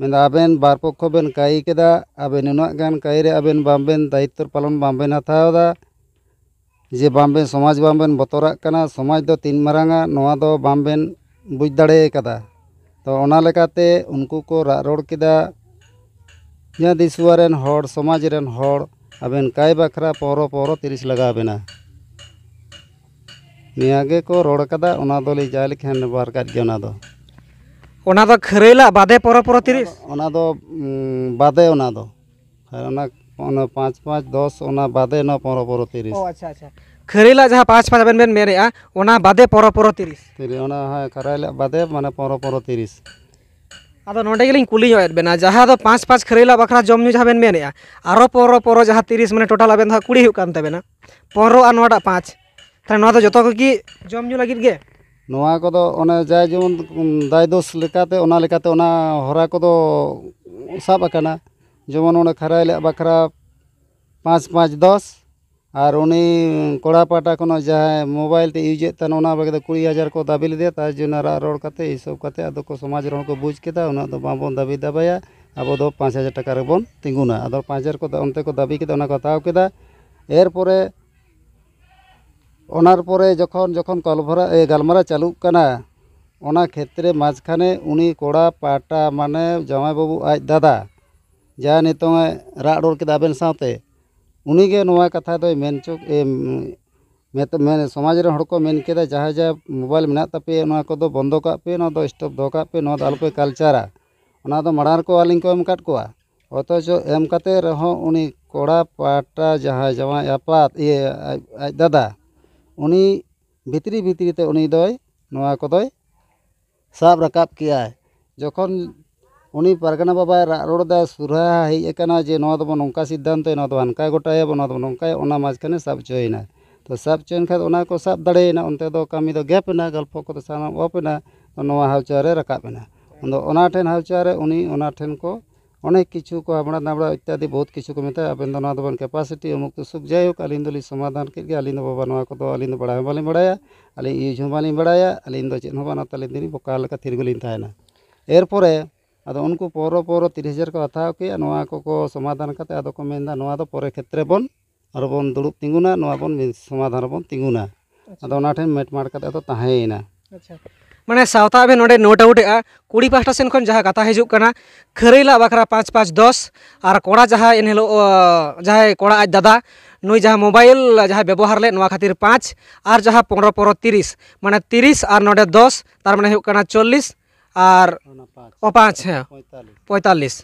ᱢᱮᱱᱫᱟ, ᱟᱵᱮᱱ ᱵᱟᱨ ᱯᱚᱠᱠᱷᱚ ᱵᱮᱱ ᱠᱟᱹᱭ ᱠᱮᱫᱟ, ᱟᱵᱮᱱ ᱱᱩᱱᱟᱹᱜ ᱜᱟᱱ ᱠᱟᱹᱭ ᱨᱮ ᱟᱵᱮᱱ ᱵᱟᱝᱵᱮᱱ ᱫᱟᱭᱤᱛᱛᱚ ᱯᱟᱞᱚᱱ ᱵᱟᱝᱵᱮᱱ ᱦᱟᱛᱟᱣ ᱮᱫᱟ, ᱡᱮ ᱵᱟᱝᱵᱮᱱ, ᱥᱚᱢᱟᱡᱽ ᱵᱟᱝᱵᱮᱱ ᱵᱚᱛᱚᱨᱟᱜ ᱠᱟᱱᱟ, ᱥᱚᱢᱟᱡᱽ ᱫᱚ ᱛᱤᱱ ᱢᱟᱨᱟᱝᱟ ᱱᱚᱣᱟ ᱫᱚ ᱵᱟᱝᱵᱮᱱ ᱵᱩᱡᱽ ᱫᱟᱲᱮ ᱠᱟᱫᱟ᱾ ᱛᱚ ᱚᱱᱟ ᱞᱮᱠᱟᱛᱮ ᱩᱱᱠᱩ ᱠᱚ ᱨᱟᱜ ᱨᱚᱲ ᱠᱮᱫᱟ, ᱡᱟᱦᱟᱸ ᱫᱤᱥᱩᱣᱟ ᱨᱮᱱ ᱦᱚᱲ, ᱥᱚᱢᱟᱡᱽ ᱨᱮᱱ ᱦᱚᱲ, ᱟᱵᱮᱱ ᱠᱟᱭ ᱵᱟᱠᱷᱨᱟ ᱯᱚᱱᱨᱚ ᱯᱚᱱᱨᱚ ᱛᱤᱨᱤᱥ ᱞᱟᱜᱟᱣ ᱵᱮᱱᱟ᱾ ᱱᱤᱭᱟᱹ ᱜᱮᱠᱚ ᱨᱚᱲ ᱠᱟᱫᱟ, ᱚᱱᱟ ᱫᱚᱞᱤᱧ ᱡᱟ ᱞᱮᱠᱷᱟᱱ ᱵᱮᱵᱚᱦᱟᱨ ᱠᱟᱫ ᱜᱮ ᱚᱱᱟ ᱫᱚ᱾ ᱚᱱᱟ ᱫᱚ ᱠᱷᱟᱹᱨᱟᱹᱭ ᱞᱟᱜ ᱵᱟᱫᱮ ᱯᱚᱱᱨᱚ ᱯᱚᱱᱨᱚ ᱛᱤᱨᱤᱥ? ᱚᱱᱟ ᱫᱚ, ᱩᱸ, ᱵᱟᱫᱮ ᱚᱱᱟ ᱫᱚ᱾ ᱟᱨ ᱚᱱᱟ, ᱚᱱᱟ ᱯᱟᱸᱪ ᱯᱟᱸᱪ ᱫᱚᱥ, ᱚᱱᱟ ᱵᱟᱫᱮ ᱱᱚᱣᱟ ᱯᱚᱱᱨᱚ ᱯᱚᱱᱨᱚ ᱛᱤᱨᱤᱥ᱾ ᱚ, ᱟᱪᱪᱷᱟ, ᱟᱪᱪᱷᱟ᱾ ᱠᱷᱟᱹᱨᱟᱹᱭ ᱞᱟᱜ ᱡᱟᱦᱟᱸ ᱯᱟᱸᱪ ᱯᱟᱸᱪ ᱟᱵᱮᱱ ᱵᱮᱱ ᱢᱮᱱᱮᱜᱼᱟ, ᱚᱱᱟ ᱵᱟᱫᱮ ᱯᱚᱱᱨᱚ ᱯᱚᱱᱨᱚ ᱛᱤᱨᱤᱥ? ᱛᱤᱨᱤᱥ, ᱚᱱᱟ, ᱦᱮᱸ, ᱠᱷᱟᱹᱨᱟᱹᱭ ᱞᱟᱜ ᱵᱟᱫᱮ, ᱢᱟᱱᱮ, ᱯᱚᱱᱨᱚ ᱯᱚᱱᱨᱚ ᱛᱤᱨᱤᱥ᱾ ᱟᱫᱚ ᱱᱚᱰᱮ ᱜᱮᱞᱤᱧ ᱠᱩᱞᱤ ᱧᱚᱜ ᱮᱫ ᱵᱮᱱᱟ, ᱡᱟᱦᱟᱸ ᱫᱚ ᱯᱟᱸᱪ ᱯᱟᱸᱪ ᱠᱷᱟᱹᱨᱟᱹᱭ ᱞᱟᱜ ᱵᱟᱠᱷᱨᱟ ᱡᱚᱢ ᱧᱩ ᱡᱟᱦᱟᱸ ᱵᱮᱱ ᱢᱮᱱᱮᱜᱼᱟ, ᱟᱨᱚ ᱯᱚᱱᱨᱚ ᱯᱚᱱᱨᱚ ᱡᱟᱦᱟᱸ ᱛᱤᱨᱤᱥ, ᱢᱟᱱᱮ, ᱴᱳᱴᱟᱞ ᱟᱵᱮᱱ ᱫᱚ ᱦᱟᱸᱜ ᱠᱩᱲᱤ ᱦᱩᱭᱩᱜ ᱠᱟᱱ ᱛᱟᱵᱮᱱᱟ, ᱯᱚᱱᱨᱚ ᱟᱨ ᱱᱚᱣᱟᱴᱟᱜ ᱯᱟᱸᱪ, ᱛᱟᱦᱞᱮ ᱱᱚᱣᱟ ᱫᱚ ᱡᱚᱛᱚ ᱠᱚᱜᱮ ᱡᱚᱢ ᱧᱩ ᱞᱟᱹᱜᱤᱫ ᱜᱮ? ᱱᱚᱣᱟ ᱠᱚᱫᱚ ᱚᱱᱮ ᱡᱟᱭ ᱡᱮᱢᱚᱱ, ᱩᱢ, ᱫᱟᱭ ᱫᱳᱥ ᱞᱮᱠᱟᱛᱮ, ᱚᱱᱟ ᱞᱮᱠᱟᱛᱮ ᱚᱱᱟ ᱦᱚᱨᱟ ᱠᱚᱫᱚ ᱥᱟᱵ ᱟᱠᱟᱱᱟ᱾ ᱡᱮᱢᱚᱱ ᱚᱱᱮ ᱠᱷᱟᱹᱨᱟᱹᱭ ᱞᱟᱜ ᱵᱟᱠᱷᱨᱟ ᱯᱟᱸᱪ ᱯᱟᱸᱪ ᱫᱚᱥ, ᱟᱨ ᱩᱱᱤ ᱠᱚᱲᱟ ᱯᱟᱦᱴᱟ ᱠᱷᱚᱱᱟᱜ ᱡᱟᱦᱟᱸᱭ ᱢᱳᱵᱟᱭᱤᱞ ᱛᱮ ᱤᱭᱩᱡᱮᱫ ᱛᱟᱦᱮᱱ, ᱚᱱᱟ ᱵᱟᱵᱚᱫ ᱫᱚ ᱠᱩᱲᱤ ᱦᱟᱡᱟᱨ ᱠᱚ ᱫᱟᱹᱵᱤ ᱞᱮᱫᱮᱭᱟ᱾ ᱛᱟᱨ ᱡᱚᱱᱱᱚ ᱨᱟᱜ ᱨᱚᱲ ᱠᱟᱛᱮ, ᱦᱤᱥᱟᱹᱵ ᱠᱟᱛᱮ, ᱟᱫᱚ ᱠᱚ ᱥᱚᱢᱟᱡᱽ ᱨᱮᱱ ᱦᱚᱲ ᱠᱚ ᱵᱩᱡᱽ ᱠᱮᱫᱟ, ᱩᱱᱟᱹᱜ ᱫᱚ ᱵᱟᱵᱚᱱ ᱫᱟᱹᱵᱤ ᱫᱟᱵᱟᱭᱟ, ᱟᱵᱚ ᱫᱚ ᱯᱟᱸᱪ ᱦᱟᱡᱟᱨ ᱴᱟᱠᱟ ᱨᱮᱵᱚᱱ ᱛᱤᱸᱜᱩᱱᱟ᱾ ᱟᱫᱚ ᱯᱟᱸᱪ ᱦᱟᱡᱟᱨ ᱠᱚ ᱚᱱᱛᱮ ᱠᱚ ᱫᱟᱹᱵᱤ ᱠᱮᱫᱟ, ᱚᱱᱟ ᱠᱚ ᱦᱟᱛᱟᱣ ᱠᱮᱫᱟ᱾ ᱮᱨᱯᱚᱨᱮ, ᱚᱱᱟ ᱯᱚᱨᱮ ᱡᱚᱠᱷᱚᱱ, ᱡᱚᱠᱷᱚᱱ ᱠᱚᱞᱵᱷᱚᱨᱟ-, ᱮ, ᱜᱟᱞᱢᱟᱨᱟᱣ ᱪᱟᱹᱞᱩᱜ ᱠᱟᱱᱟ, ᱚᱱᱟ ᱠᱷᱮᱛᱨᱮ ᱢᱟᱡᱷᱠᱷᱟᱱᱮ ᱩᱱᱤ ᱠᱚᱲᱟ ᱯᱟᱦᱴᱟ, ᱢᱟᱱᱮ ᱡᱟᱶᱟᱭ ᱵᱟᱹᱵᱩ ᱟᱡ ᱫᱟᱫᱟ, ᱡᱟᱦᱟᱸᱭ ᱱᱤᱛᱚᱝ ᱮ ᱨᱟᱜ ᱨᱚᱲ ᱠᱮᱫᱟ ᱟᱵᱮᱱ ᱥᱟᱶᱛᱮ, ᱩᱱᱤᱜᱮ ᱱᱚᱣᱟ ᱠᱟᱛᱷᱟ ᱫᱚᱭ ᱢᱮᱱ ᱪᱚ ᱮ, ᱢᱮᱛ- ᱢᱮᱱ ᱥᱚᱢᱟᱡᱽ ᱨᱮᱱ ᱦᱚᱲ ᱠᱚ ᱢᱮᱱ ᱠᱮᱫᱟ, ᱡᱟᱦᱟᱸᱭ ᱡᱟᱦᱟᱸᱭ ᱢᱳᱵᱟᱭᱤᱞ ᱢᱮᱱᱟᱜ ᱛᱟᱯᱮᱭᱟ, ᱱᱚᱣᱟ ᱠᱚᱫᱚ ᱵᱚᱱᱫᱚ ᱠᱟᱜ ᱯᱮ, ᱱᱚᱣᱟ ᱫᱚ ᱥᱴᱚᱯ ᱫᱚᱦᱚ ᱠᱟᱜ ᱯᱮ, ᱱᱚᱣᱟ ᱫᱚ ᱟᱞᱚᱯᱮ ᱠᱟᱞᱪᱟᱨᱟ, ᱚᱱᱟ ᱫᱚ ᱢᱟᱲᱟᱝ ᱨᱮᱠᱚ ᱟᱹᱞᱤᱧ ᱠᱚ ᱮᱢ ᱟᱠᱟᱫ ᱠᱚᱣᱟ᱾ ᱚᱛᱷᱚᱪᱚ ᱮᱢ ᱠᱟᱛᱮ ᱨᱮᱦᱚᱸ ᱩᱱᱤ ᱠᱚᱲᱟ ᱯᱟᱦᱴᱟ ᱡᱟᱦᱟᱸᱭ ᱡᱟᱶᱟᱭ ᱟᱯᱟᱛ, ᱤᱭᱟᱹ, ᱟᱡ, ᱟᱡ ᱫᱟᱫᱟ, ᱩᱱᱤ ᱵᱷᱤᱛᱨᱤ ᱵᱷᱤᱛᱨᱤ ᱛᱮ ᱩᱱᱤ ᱫᱚᱭ ᱱᱚᱣᱟ ᱠᱚᱫᱚᱭ ᱥᱟᱵ ᱨᱟᱠᱟᱵ ᱠᱮᱜᱼᱟᱭ᱾ ᱡᱚᱠᱷᱚᱱ ᱩᱱᱤ ᱯᱟᱨᱜᱟᱱᱟ ᱵᱟᱵᱟᱭ ᱨᱟᱜ ᱨᱚᱲ ᱮᱫᱟ, ᱥᱩᱨᱦᱟ ᱦᱮᱡ ᱟᱠᱟᱱᱟ ᱡᱮ ᱱᱚᱣᱟ ᱫᱚᱵᱚᱱ ᱱᱚᱝᱠᱟ ᱥᱤᱫᱽᱫᱷᱟᱱᱛᱚᱭᱟ, ᱱᱚᱣᱟ ᱫᱚ ᱦᱟᱱᱠᱟᱭ ᱜᱚᱴᱟᱭᱟᱵᱚᱱ, ᱱᱚᱣᱟ ᱫᱚᱵᱚᱱ ᱱᱚᱝᱠᱟᱭᱟ, ᱚᱱᱟ ᱢᱟᱡᱽᱠᱷᱟᱱᱮ ᱥᱟᱵ ᱦᱚᱪᱚᱭᱮᱱᱟ᱾ ᱛᱚ ᱥᱟᱵ ᱦᱚᱪᱚᱭᱮᱱ ᱠᱷᱟᱱ ᱚᱱᱟ ᱠᱚ ᱥᱟᱵ ᱫᱟᱲᱮᱭᱮᱱᱟ, ᱚᱱᱛᱮ ᱫᱚ ᱠᱟᱹᱢᱤ ᱫᱚ ᱜᱮᱯ ᱮᱱᱟ, ᱜᱚᱞᱯᱷᱚ ᱠᱚᱫᱚ ᱥᱟᱱᱟᱢ ᱚᱯ ᱮᱱᱟ, ᱱᱚᱣᱟ ᱦᱟᱣᱪᱟ ᱨᱮ ᱨᱟᱠᱟᱵ ᱮᱱᱟ᱾ ᱟᱫᱚ ᱚᱱᱟ ᱴᱷᱮᱱ ᱦᱟᱣᱪᱟ ᱨᱮ ᱩᱱᱤ ᱚᱱᱟ ᱴᱷᱮᱱ ᱠᱚ ᱚᱱᱮᱠ ᱠᱤᱪᱷᱩ ᱠᱚ ᱦᱟᱢᱲᱟ ᱫᱟᱢᱲᱟ ᱤᱛᱛᱟᱫᱤ ᱵᱚᱦᱩᱛ ᱠᱤᱪᱷᱩ ᱠᱚ ᱢᱮᱛᱟᱭᱟ, ᱟᱵᱮᱱ ᱫᱚ ᱱᱚᱣᱟ ᱫᱚᱵᱮᱱ ᱠᱮᱯᱟᱥᱤᱴᱤ ᱚᱢᱩᱠ ᱛᱩᱥᱩᱠ, ᱡᱟᱭᱦᱳᱠ ᱟᱹᱞᱤᱧ ᱫᱚᱞᱤᱧ ᱥᱚᱢᱟᱫᱷᱟᱱ ᱠᱮᱫ ᱜᱮ, ᱟᱹᱞᱤᱧ ᱫᱚ ᱵᱟᱵᱟ ᱱᱚᱣᱟ ᱠᱚᱫᱚ ᱟᱹᱞᱤᱧ ᱫᱚ ᱵᱟᱲᱟᱭ ᱦᱚᱸ ᱵᱟᱹᱞᱤᱧ ᱵᱟᱲᱟᱭᱟ, ᱟᱹᱞᱤᱧ ᱤᱭᱩᱡᱽ ᱦᱚᱸ ᱵᱟᱹᱞᱤᱧ ᱵᱟᱲᱟᱭᱟ, ᱟᱹᱞᱤᱧ ᱫᱚ ᱪᱮᱫ ᱦᱚᱸ ᱵᱟᱝ, ᱚᱱᱟᱛᱮ ᱟᱹᱞᱤᱧ ᱫᱚᱞᱤᱧ ᱵᱚᱠᱟ ᱞᱮᱠᱟ ᱛᱷᱤᱨ ᱜᱮᱞᱤᱧ ᱛᱟᱦᱮᱱᱟ᱾ ᱮᱨᱯᱚᱨᱮ ᱟᱫᱚ ᱩᱱᱠᱩ ᱯᱚᱨᱚ ᱯᱚᱨᱚ ᱛᱤᱨᱤᱥ ᱦᱟᱡᱟᱨ ᱠᱚ ᱦᱟᱛᱟᱣ ᱠᱮᱜᱼᱟ, ᱱᱚᱣᱟ ᱠᱚᱠᱚ ᱥᱚᱢᱟᱫᱷᱟᱱ ᱠᱟᱛᱮ ᱟᱫᱚ ᱠᱚ ᱢᱮᱱᱫᱟ ᱱᱚᱣᱟ ᱫᱚ ᱯᱚᱨᱮ ᱠᱷᱮᱛᱨᱮ ᱵᱚᱱ ᱟᱨ ᱵᱚᱱ ᱫᱩᱲᱩᱵ ᱛᱤᱸᱜᱩᱱᱟ, ᱱᱚᱣᱟ ᱵᱚᱱ ᱢᱤᱫ ᱥᱚᱢᱟᱫᱷᱟᱱ ᱨᱮᱵᱚᱱ ᱛᱤᱸᱜᱩᱱᱟ᱾ ᱟᱪᱪᱷᱟ᱾ ᱟᱫᱚ ᱚᱱᱟ ᱴᱷᱮᱱ ᱢᱮᱴᱢᱟᱴ ᱠᱟᱛᱮ ᱟᱫᱚ ᱛᱟᱦᱮᱸᱭᱮᱱᱟ᱾ ᱟᱪᱪᱷᱟ, ᱢᱟᱱᱮ ᱥᱟᱶᱛᱟ ᱟᱵᱮᱱ ᱱᱚᱰᱮ ᱱᱳᱴ ᱟᱣᱩᱴ ᱮᱜᱼᱟ, ᱠᱩᱲᱤ ᱯᱟᱦᱴᱟ ᱥᱮᱱ ᱠᱷᱚᱱ ᱡᱟᱦᱟᱸ ᱠᱟᱛᱷᱟ ᱦᱤᱡᱩᱜ ᱠᱟᱱᱟ, ᱠᱷᱟᱹᱨᱟᱹᱭ ᱞᱟᱜ ᱵᱟᱠᱷᱨᱟ ᱯᱟᱸᱪ ᱯᱟᱸᱪ ᱫᱚᱥ, ᱟᱨ ᱠᱚᱲᱟ ᱡᱟᱦᱟᱸᱭ ᱮᱱᱦᱤᱞᱳᱜ, ᱚ, ᱡᱟᱦᱟᱸᱭ ᱠᱚᱲᱟ ᱟᱡ ᱫᱟᱫᱟ, ᱱᱩᱭ ᱡᱟᱦᱟᱸ ᱢᱳᱵᱟᱭᱤᱞ ᱡᱟᱦᱟᱸᱭ ᱵᱮᱵᱚᱦᱟᱨ ᱞᱮᱫ, ᱱᱚᱣᱟ ᱠᱷᱟᱹᱛᱤᱨ ᱯᱟᱸᱪ, ᱟᱨ ᱡᱟᱦᱟᱸ ᱯᱚᱱᱨᱚ ᱯᱚᱱᱨᱚ ᱛᱤᱨᱤᱥ, ᱢᱟᱱᱮ ᱛᱤᱨᱤᱥ ᱟᱨ ᱱᱚᱰᱮ ᱫᱚᱥ, ᱛᱟᱨ ᱢᱟᱱᱮ ᱦᱩᱭᱩᱜ ᱠᱟᱱᱟ ᱪᱚᱞᱞᱤᱥ, ᱟᱨ ᱚᱱᱟ ᱯᱟᱸᱪ᱾ ᱚ, ᱯᱟᱸᱪ, ᱦᱮᱸ᱾ ᱯᱚᱸᱭᱛᱟᱞᱞᱤᱥ᱾ ᱯᱚᱸᱭᱛᱟᱞᱞᱤᱥ᱾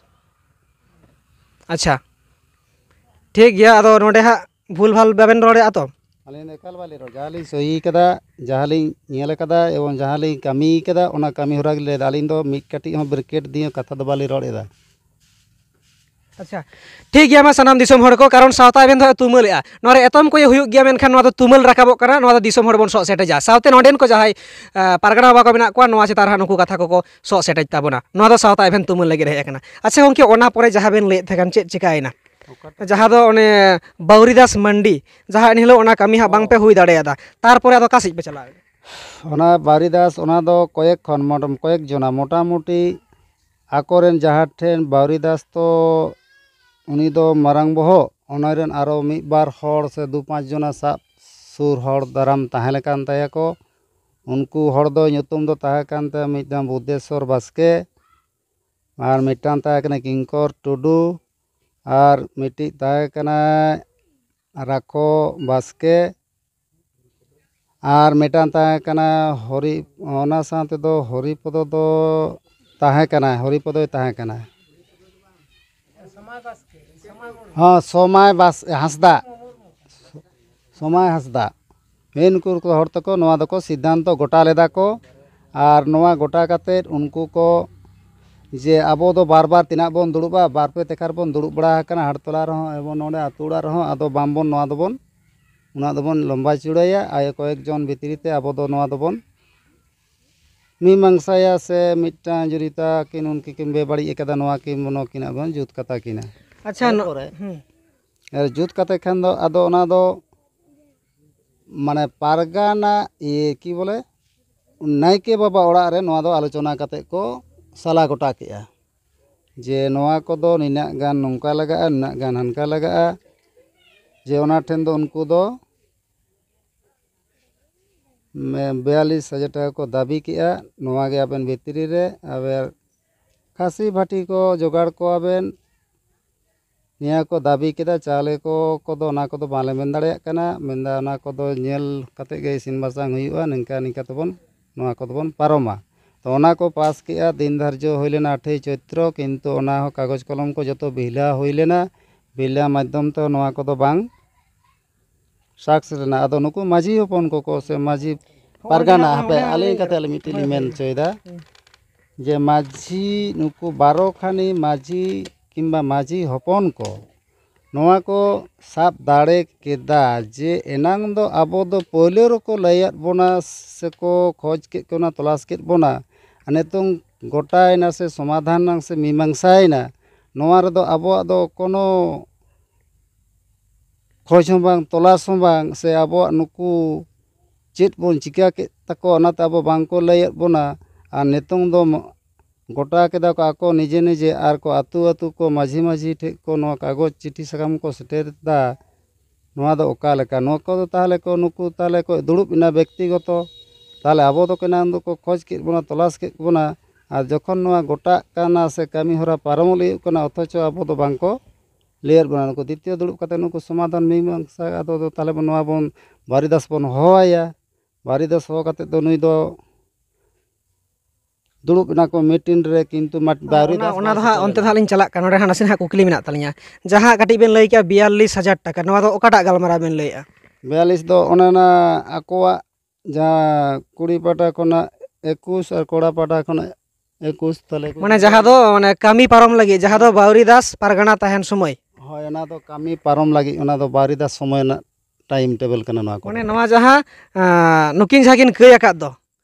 ᱟᱪᱪᱷᱟ, ᱴᱷᱤᱠ ᱜᱮᱭᱟ᱾ ᱟᱫᱚ ᱱᱚᱰᱮ ᱦᱟᱸᱜ ᱵᱷᱩᱞ ᱵᱷᱟᱞ ᱵᱟᱵᱮᱱ ᱨᱚᱲᱮᱫᱼᱟ ᱛᱚ? ᱟᱹᱞᱤᱧ ᱫᱚ ᱮᱠᱟᱞ ᱵᱟᱹᱞᱤᱧ ᱨᱚᱲ, ᱡᱟᱦᱟᱸ ᱞᱤᱧ ᱥᱳᱭ ᱠᱟᱫᱟ, ᱡᱟᱦᱟᱸ ᱞᱤᱧ ᱧᱮᱞ ᱠᱟᱫᱟ ᱮᱵᱚᱝ ᱡᱟᱦᱟᱸ ᱞᱤᱧ ᱠᱟᱹᱢᱤ ᱠᱟᱫᱟ, ᱚᱱᱟ ᱠᱟᱹᱢᱤ ᱦᱚᱨᱟ ᱜᱮᱞᱤᱧ ᱞᱟᱹᱭᱫᱟ᱾ ᱟᱹᱞᱤᱧ ᱫᱚ ᱢᱤᱫ ᱠᱟᱹᱴᱤᱡ ᱦᱚᱸ ᱵᱨᱮᱠᱮᱴ ᱫᱤᱭᱮ ᱠᱟᱛᱷᱟ ᱫᱚ ᱵᱟᱹᱞᱤᱧ ᱨᱚᱲ ᱮᱫᱟ᱾ ᱟᱪᱪᱷᱟ, ᱴᱷᱤᱠ ᱜᱮᱭᱟ, ᱢᱟ ᱥᱟᱱᱟᱢ ᱫᱤᱥᱚᱢ ᱦᱚᱲ ᱠᱚ, ᱠᱟᱨᱚᱱ ᱥᱟᱶᱛᱟ ᱮᱵᱷᱮᱱ ᱫᱚ ᱦᱟᱸᱜ ᱛᱩᱢᱟᱹᱞᱮᱜᱼᱟ, ᱱᱚᱣᱟ ᱨᱮ ᱮᱛᱚᱢ ᱠᱚᱭᱮ ᱦᱩᱭᱩᱜ ᱜᱮᱭᱟ, ᱢᱮᱱᱠᱷᱟᱱ ᱱᱚᱣᱟ ᱫᱚ ᱛᱩᱢᱟᱹᱞ ᱨᱟᱠᱟᱵᱚᱜ ᱠᱟᱱᱟ, ᱱᱚᱣᱟ ᱫᱚ ᱫᱤᱥᱚᱢ ᱦᱚᱲ ᱵᱚᱱ ᱥᱚᱜ ᱥᱮᱴᱮᱡᱟ᱾ ᱥᱟᱶᱛᱮ ᱱᱚᱰᱮᱱ ᱠᱚ ᱡᱟᱦᱟᱸᱭ, ᱟ, ᱯᱟᱨᱜᱟᱱᱟ ᱵᱟᱵᱟ ᱠᱚ ᱢᱮᱱᱟᱜ ᱠᱚᱣᱟ, ᱱᱚᱣᱟ ᱪᱮᱛᱟᱱ ᱨᱮ ᱦᱟᱸᱜ ᱱᱩᱠᱩ ᱠᱟᱛᱷᱟ ᱠᱚᱠᱚ ᱥᱚᱜ ᱥᱮᱴᱮᱡ ᱛᱟᱵᱚᱱᱟ᱾ ᱱᱚᱣᱟ ᱫᱚ ᱥᱟᱶᱛᱟ ᱮᱵᱷᱮᱱ ᱛᱩᱢᱟᱹᱞ ᱞᱟᱹᱜᱤᱫ ᱦᱮᱡ ᱟᱠᱟᱱᱟ᱾ ᱟᱪᱪᱷᱟ ᱜᱚᱢᱠᱮ, ᱚᱱᱟ ᱯᱚᱨᱮ ᱡᱟᱦᱟᱸ ᱵᱮᱱ ᱞᱟᱹᱭᱮᱫ ᱛᱟᱦᱮᱸ ᱠᱟᱱ, ᱪᱮᱫ ᱪᱤᱠᱟᱹᱭᱮᱱᱟ? ᱚᱠᱟᱴᱟᱜ? ᱡᱟᱦᱟᱸ ᱫᱚ ᱚᱱᱮ ᱵᱟᱣᱨᱤᱫᱟᱥ ᱢᱟᱱᱰᱤ, ᱡᱟᱦᱟᱸ ᱮᱱᱦᱤᱞᱳᱜ ᱚᱱᱟ ᱠᱟᱹᱢᱤ ᱦᱟᱸᱜ ᱚ᱾ ᱵᱟᱝᱯᱮ ᱦᱩᱭ ᱫᱟᱲᱮᱭᱟᱫᱟ, ᱛᱟᱨᱯᱚᱨᱮ ᱟᱫᱚ ᱚᱠᱟ ᱥᱮᱫ ᱯᱮ ᱪᱟᱞᱟᱣ ᱮᱱᱟ? ᱚᱱᱟ ᱵᱟᱣᱨᱤᱫᱟᱥ, ᱚᱱᱟ ᱫᱚ ᱠᱚᱭᱮᱠ ᱠᱷᱚᱱ, ᱢᱚᱴ-, ᱠᱚᱭᱮᱠ ᱡᱚᱱᱟ, ᱢᱚᱴᱟᱢᱩᱴᱤ ᱟᱠᱚᱨᱮᱱ ᱡᱟᱦᱟᱸ ᱴᱷᱮᱱ ᱵᱟᱣᱨᱤᱫᱟᱥ ᱛᱚ ᱩᱱᱤ ᱫᱚ ᱢᱟᱨᱟᱝ ᱵᱚᱦᱚᱜ, ᱚᱱᱟ ᱨᱮᱱ ᱟᱨᱚ ᱢᱤᱫ ᱵᱟᱨ ᱦᱚᱲ ᱥᱮ ᱫᱩ ᱯᱟᱸᱪ ᱡᱚᱱᱟ ᱥᱟᱵ ᱥᱩᱨ ᱦᱚᱲ ᱫᱟᱨᱟᱢ ᱛᱟᱦᱮᱸ ᱞᱮᱠᱟᱱ ᱛᱟᱭᱟ ᱠᱚ᱾ ᱩᱱᱠᱩ ᱦᱚᱲ ᱫᱚ ᱧᱩᱛᱩᱢ ᱫᱚ ᱛᱟᱦᱮᱸ ᱠᱟᱱ ᱛᱟᱭᱟ ᱢᱤᱫᱴᱟᱝ ᱵᱩᱫᱷᱮᱥᱥᱚᱨ ᱵᱟᱥᱠᱮ, ᱟᱨ ᱢᱤᱫᱴᱟᱝ ᱛᱟᱦᱮᱸ ᱠᱟᱱᱟ ᱠᱤᱝᱠᱚᱨ ᱴᱩᱰᱩ, ᱟᱨ ᱢᱤᱫᱴᱤᱡ ᱛᱟᱦᱮᱸ ᱠᱟᱱᱟᱭ ᱨᱟᱠᱷᱚ ᱵᱟᱥᱠᱮ, ᱟᱨ ᱢᱤᱫᱴᱟᱝ ᱛᱟᱦᱮᱸ ᱠᱟᱱᱟ ᱦᱚᱨᱤ, ᱚᱱᱟ ᱥᱟᱶ ᱛᱮᱫᱚ ᱦᱚᱨᱤᱯᱚᱫᱚ ᱫᱚ ᱛᱟᱦᱮᱸ ᱠᱟᱱᱟᱭ, ᱦᱚᱨᱤᱯᱚᱫᱚᱭ ᱛᱟᱦᱮᱸ ᱠᱟᱱᱟᱭ᱾ ᱦᱚᱸ, ᱥᱚᱢᱟᱭ ᱵᱟᱥ-, ᱦᱟᱸᱥᱫᱟ᱾ ᱥᱚᱢᱟᱭ ᱦᱟᱸᱥᱫᱟ᱾ ᱦᱮᱸ, ᱱᱩᱠᱩ ᱠᱚ ᱦᱚᱲ ᱛᱟᱠᱚ ᱱᱚᱣᱟ ᱫᱚᱠᱚ ᱥᱤᱫᱽᱫᱷᱟᱱᱛᱚ ᱜᱚᱴᱟ ᱞᱮᱫᱟ ᱠᱚ᱾ ᱟᱨ ᱱᱚᱣᱟ ᱜᱚᱴᱟ ᱠᱟᱛᱮᱫ ᱩᱱᱠᱩ ᱠᱚ ᱡᱮ ᱟᱵᱚ ᱫᱚ ᱵᱟᱨ ᱵᱟᱨ ᱛᱤᱱᱟᱹᱜ ᱵᱚᱱ ᱫᱩᱲᱩᱵᱼᱟ, ᱵᱟᱨ ᱯᱮ ᱛᱮᱠᱷᱟᱨ ᱵᱚᱱ ᱫᱩᱲᱩᱵ ᱵᱟᱲᱟ ᱟᱠᱟᱱᱟ, ᱦᱟᱴ ᱛᱚᱞᱟ ᱨᱮᱦᱚᱸ ᱮᱵᱚᱝ ᱱᱚᱰᱮ ᱟᱹᱛᱩ ᱚᱲᱟᱜ ᱨᱮᱦᱚᱸ, ᱟᱫᱚ ᱵᱟᱝᱵᱚᱱ, ᱱᱚᱣᱟ ᱫᱚᱵᱚᱱ, ᱚᱱᱟ ᱫᱚᱵᱚᱱ ᱞᱚᱢᱵᱟ ᱪᱩᱲᱟᱹᱭᱟ᱾ ᱟᱨ ᱠᱚᱭᱮᱠ ᱡᱚᱱ ᱵᱷᱤᱛᱨᱤ ᱛᱮ ᱟᱵᱚ ᱫᱚ ᱱᱚᱣᱟ ᱫᱚᱵᱚᱱ ᱢᱤᱢᱟᱝᱥᱟᱭᱟ ᱥᱮ ᱢᱤᱫᱴᱟᱝ ᱡᱩᱨᱤ ᱛᱟᱹᱠᱤᱱ ᱩᱱᱠᱤᱱ ᱠᱤᱱ ᱵᱮᱵᱟᱹᱲᱤᱡ ᱟᱠᱟᱫᱟ, ᱱᱚᱣᱟ ᱠᱤᱱ ᱱᱩᱠᱤᱱᱟᱜ ᱵᱚᱱ ᱡᱩᱛ ᱠᱟᱛᱟ ᱠᱤᱱᱟ᱾ ᱟᱪᱪᱷᱟ, ᱤᱱᱟᱹ ᱱᱚ-, ᱯᱚᱨᱮ ᱦᱩᱸ᱾ ᱟᱨ ᱡᱩᱛ ᱠᱟᱛᱮ ᱠᱷᱟᱱ ᱫᱚ ᱟᱫᱚ ᱚᱱᱟ ᱫᱚ ᱢᱟᱱᱮ ᱯᱟᱨᱜᱟᱱᱟ ᱤᱭᱟᱹ ᱠᱤ ᱵᱚᱞᱮ ᱱᱟᱭᱠᱮ ᱵᱟᱵᱟ ᱚᱲᱟᱜ ᱨᱮ ᱱᱚᱣᱟ ᱫᱚ ᱟᱞᱳᱪᱚᱱᱟ ᱠᱟᱛᱮ ᱠᱚ ᱥᱟᱞᱟ ᱜᱚᱴᱟ ᱠᱮᱜᱼᱟ ᱡᱮ ᱱᱚᱣᱟ ᱠᱚᱫᱚ ᱱᱤᱱᱟᱹᱜ ᱜᱟᱱ ᱱᱚᱝᱠᱟ ᱞᱟᱜᱟᱜᱼᱟ, ᱱᱤᱱᱟᱹᱜ ᱜᱟᱱ ᱦᱟᱱᱠᱟ ᱞᱟᱜᱟᱜᱼᱟ, ᱡᱮ ᱚᱱᱟ ᱴᱷᱮᱱ ᱫᱚ ᱩᱱᱠᱩ ᱫᱚ ᱢᱮ-, ᱵᱤᱭᱟᱞᱞᱤᱥ ᱦᱟᱡᱟᱨ ᱴᱟᱠᱟ ᱠᱚ ᱫᱟᱹᱵᱤ ᱠᱮᱜᱼᱟ᱾ ᱱᱚᱣᱟ ᱜᱮ ᱟᱵᱮᱱ ᱵᱷᱤᱛᱨᱤ ᱨᱮ ᱟᱵᱮᱱ ᱠᱷᱟᱹᱥᱤ ᱵᱷᱟᱹᱴᱤ ᱠᱚ ᱡᱚᱜᱟᱲ ᱠᱚᱣᱟ ᱵᱮᱱ, ᱱᱤᱭᱟᱹ ᱠᱚ ᱫᱟᱹᱵᱤ ᱠᱮᱫᱟ᱾ ᱪᱟᱣᱞᱮ ᱠᱚ, ᱠᱚᱫᱚ ᱚᱱᱟ ᱠᱚᱫᱚ ᱵᱟᱞᱮ ᱢᱮᱱ ᱫᱟᱲᱮᱭᱟᱜ ᱠᱟᱱᱟ, ᱢᱮᱱᱫᱟ ᱚᱱᱟ ᱠᱚᱫᱚ ᱧᱮᱞ ᱠᱟᱛᱮ ᱜᱮ ᱤᱥᱤᱱ ᱵᱟᱥᱟᱝ ᱦᱩᱭᱩᱜᱼᱟ, ᱱᱤᱝᱠᱟ ᱱᱤᱝᱠᱟ ᱛᱮᱵᱚᱱ ᱱᱚᱣᱟ ᱠᱚᱫᱚ ᱵᱚᱱ ᱯᱟᱨᱚᱢᱟ᱾ ᱛᱚ ᱚᱱᱟ ᱠᱚ ᱯᱟᱥ ᱠᱮᱜᱼᱟ, ᱫᱤᱱ ᱫᱷᱟᱨᱡᱚ ᱦᱩᱭ ᱞᱮᱱᱟ ᱟᱴᱷᱮᱭ ᱪᱳᱭᱛᱨᱚ, ᱠᱤᱱᱛᱩ ᱚᱱᱟ ᱦᱚᱸ ᱠᱟᱜᱚᱡᱽ ᱠᱚᱞᱚᱢ ᱠᱚ ᱡᱚᱛᱚ ᱵᱤᱦᱞᱟ ᱦᱩᱭ ᱞᱮᱱᱟ, ᱵᱤᱦᱞᱟ ᱢᱟᱫᱽᱫᱷᱚᱢ ᱛᱮ ᱱᱚᱣᱟ ᱠᱚᱫᱚ ᱵᱟᱝ ᱥᱟᱠᱥ ᱨᱮᱱᱟᱜ᱾ ᱟᱫᱚ ᱱᱩᱠᱩ ᱢᱟᱹᱡᱷᱤ ᱦᱚᱯᱚᱱ ᱠᱚᱠᱚ ᱥᱮ ᱢᱟᱹᱡᱷᱤ ᱦᱳᱭ, ᱯᱟᱨᱜᱟᱱᱟ, ᱚᱸᱰᱮ ᱦᱟᱯᱮ ᱦᱚᱸ ᱟᱹᱞᱤᱧ ᱠᱟᱛᱷᱟ ᱟᱹᱞᱤᱧ ᱢᱤᱫᱴᱤᱡ ᱞᱤᱧ ᱦᱳᱭ, ᱢᱮᱱ ᱦᱚᱪᱚᱭᱮᱫᱟ ᱦᱳᱭ᱾ ᱡᱮ ᱢᱟᱹᱡᱷᱤ, ᱱᱩᱠᱩ ᱵᱟᱨᱚ ᱠᱷᱟᱱᱤ ᱢᱟᱹᱡᱷᱤ ᱠᱤᱝᱵᱟ ᱢᱟᱹᱡᱷᱤ ᱦᱚᱯᱚᱱ ᱠᱚ ᱱᱚᱣᱟ ᱠᱚ ᱥᱟᱵ ᱫᱟᱲᱮ ᱠᱮᱫᱟ ᱡᱮ ᱮᱱᱟᱝ ᱫᱚ ᱟᱵᱚ ᱫᱚ ᱯᱳᱭᱞᱳ ᱨᱮᱠᱚ ᱞᱟᱹᱭᱟᱫ ᱵᱚᱱᱟ ᱥᱮᱠᱚ ᱠᱷᱚᱡᱽ ᱠᱮᱫ ᱵᱚᱱᱟ, ᱛᱚᱞᱟᱥ ᱠᱮᱫ ᱵᱚᱱᱟ, ᱟᱨ ᱱᱤᱛᱚᱝ ᱜᱚᱴᱟᱭᱮᱱᱟ ᱥᱮ ᱥᱚᱢᱟᱫᱷᱟᱱ ᱮᱱᱟ ᱥᱮ ᱢᱤᱢᱟᱝᱥᱟᱭᱮᱱᱟ, ᱱᱚᱣᱟ ᱨᱮᱫᱚ ᱟᱵᱚᱣᱟᱜ ᱫᱚ ᱠᱳᱱᱳ ᱠᱷᱚᱡᱽ ᱦᱚᱸ ᱵᱟᱝ, ᱛᱚᱞᱟᱥ ᱦᱚᱸ ᱵᱟᱝ, ᱥᱮ ᱟᱵᱚᱣᱟᱜ ᱱᱩᱠᱩ ᱪᱮᱫ ᱵᱚᱱ ᱪᱤᱠᱟᱹ ᱠᱮᱫ ᱛᱟᱠᱚᱣᱟ, ᱚᱱᱟᱛᱮ ᱟᱵᱚ ᱵᱟᱝ ᱠᱚ ᱞᱟᱹᱭᱟᱫ ᱵᱚᱱᱟ᱾ ᱟᱨ ᱱᱤᱛᱚᱝ ᱫᱚ ᱢ-, ᱜᱚᱴᱟ ᱠᱮᱫᱟ ᱠᱚ ᱟᱠᱚ ᱱᱤᱡᱮ ᱱᱤᱡᱮ, ᱟᱨ ᱠᱚ ᱟᱹᱛᱩ ᱟᱹᱛᱩ ᱠᱚ ᱢᱟᱹᱡᱷᱤ ᱢᱟᱹᱡᱷᱤ ᱴᱷᱮᱱ ᱠᱚ ᱱᱚᱣᱟ ᱠᱟᱜᱚᱡᱽ ᱪᱤᱴᱷᱤ ᱥᱟᱠᱟᱢ ᱠᱚ ᱥᱮᱴᱮᱨ ᱮᱫᱟ᱾ ᱱᱚᱣᱟ ᱫᱚ ᱚᱠᱟ ᱞᱮᱠᱟ? ᱱᱚᱣᱟ ᱠᱚᱫᱚ ᱛᱟᱦᱚᱞᱮ ᱠᱚ ᱱᱩᱠᱩ ᱛᱟᱦᱚᱞᱮ ᱠᱚ ᱫᱩᱲᱩᱵ ᱮᱱᱟ ᱵᱮᱠᱛᱤᱜᱚᱛᱚ᱾ ᱛᱟᱦᱚᱞᱮ ᱟᱵᱚ ᱫᱚ ᱠᱮᱱᱟᱝ ᱫᱚᱠᱚ ᱠᱷᱚᱡᱽ ᱠᱮᱫ ᱵᱚᱱᱟ, ᱛᱚᱞᱟᱥ ᱠᱮᱫ ᱵᱚᱱᱟ, ᱟᱨ ᱡᱚᱠᱷᱚᱱ ᱱᱚᱣᱟ ᱜᱚᱴᱟᱜ ᱠᱟᱱᱟ ᱥᱮ ᱠᱟᱹᱢᱤ ᱦᱚᱨᱟ ᱯᱟᱨᱚᱢᱚᱜ ᱦᱩᱭᱩᱜ ᱠᱟᱱᱟ, ᱚᱛᱷᱚᱪᱚ ᱟᱵᱚ ᱫᱚ ᱵᱟᱝ ᱠᱚ ᱞᱟᱹᱭᱟᱫ ᱵᱚᱱᱟ ᱱᱩᱠᱩ ᱫᱤᱛᱤᱭᱚ ᱫᱩᱲᱩᱵ ᱠᱟᱛᱮ ᱱᱩᱠᱩ ᱥᱚᱢᱟᱫᱷᱟᱱ ᱢᱤᱢᱟᱝᱥᱟ, ᱟᱫᱚ ᱫᱚ ᱛᱟᱦᱚᱞᱮ ᱵᱚᱱ ᱱᱚᱣᱟ ᱵᱚᱱ ᱵᱟᱹᱨᱤᱫᱟᱥ ᱵᱚᱱ ᱦᱚᱦᱚᱣᱟᱭᱟ᱾ ᱵᱟᱹᱨᱤᱫᱟᱥ ᱦᱚᱦᱚ ᱠᱟᱛᱮ ᱫᱚ ᱱᱩᱭ ᱫᱚ ᱫᱩᱲᱩᱵ ᱮᱱᱟ ᱠᱚ ᱢᱤᱴᱤᱝ ᱨᱮ, ᱠᱤᱱᱛᱩ ᱢᱟᱴ ᱵᱟᱹᱨᱤᱫᱟᱥ ᱚᱱᱟ, ᱚᱱᱟ ᱫᱚ ᱦᱟᱸᱜ ᱚᱱᱛᱮ ᱫᱚ ᱦᱟᱸᱜ ᱞᱤᱧ ᱪᱟᱞᱟᱜ ᱠᱟᱱᱟ᱾ ᱱᱚᱰᱮ ᱦᱟᱸᱜ ᱱᱟᱥᱮ ᱱᱟᱦᱟᱜ ᱠᱩᱠᱞᱤ ᱢᱮᱱᱟᱜ ᱛᱟᱹᱞᱤᱧᱟ᱾ ᱡᱟᱦᱟᱸ ᱠᱟᱹᱴᱤᱡ ᱵᱮᱱ ᱞᱟᱹᱭ ᱠᱮᱜᱼᱟ ᱵᱤᱭᱟᱞᱞᱤᱥ ᱦᱟᱡᱟᱨ ᱴᱟᱠᱟ, ᱱᱚᱣᱟ ᱫᱚ ᱚᱠᱟᱴᱟᱜ ᱜᱟᱞᱢᱟᱨᱟᱣ ᱵᱮᱱ ᱞᱟᱹᱭᱮᱜᱼᱟ? ᱵᱤᱭᱟᱞᱞᱤᱥ ᱫᱚ ᱚᱱᱮ ᱚᱱᱟ ᱟᱠᱚᱣᱟᱜ ᱡᱟᱦᱟᱸ ᱠᱩᱲᱤ ᱯᱟᱦᱴᱟ ᱠᱷᱚᱱᱟᱜ ᱮᱠᱩᱥ ᱟᱨ ᱠᱚᱲᱟ ᱯᱟᱦᱴᱟ ᱠᱷᱚᱱᱟᱜ ᱮᱠᱩᱥ, ᱛᱟᱦᱚᱞᱮ ᱢᱟᱱᱮ ᱡᱟᱦᱟᱸ ᱫᱚ ᱢᱟᱱᱮ ᱠᱟᱹᱢᱤ ᱯᱟᱨᱚᱢ ᱞᱟᱹᱜᱤᱫ, ᱡᱟᱦᱟᱸ ᱫᱚ ᱵᱟᱣᱨᱤ ᱫᱟᱥ ᱯᱟᱨᱜᱟᱱᱟ ᱛᱟᱦᱮᱱ ᱥᱚᱢᱚᱭ᱾ ᱦᱳᱭ, ᱚᱱᱟ ᱫᱚ ᱠᱟᱹᱢᱤ ᱯᱟᱨᱚᱢ ᱞᱟᱹᱜᱤᱫ, ᱚᱱᱟ ᱫᱚ ᱵᱟᱣᱨᱤ ᱫᱟᱥ ᱥᱚᱢᱚᱭ ᱨᱮᱱᱟᱜ ᱴᱟᱭᱤᱢ ᱴᱮᱵᱤᱞ ᱠᱟᱱᱟ ᱱᱚᱣᱟ ᱠᱚ᱾ ᱢᱟᱱᱮ ᱱᱚᱣᱟ ᱡᱟᱦᱟᱸ, ᱟᱸ, ᱱᱩᱠᱤᱱ ᱡᱟᱦᱟᱸ ᱠᱤᱱ ᱠᱟᱹᱭ ᱟᱠᱟᱫ ᱫᱚ,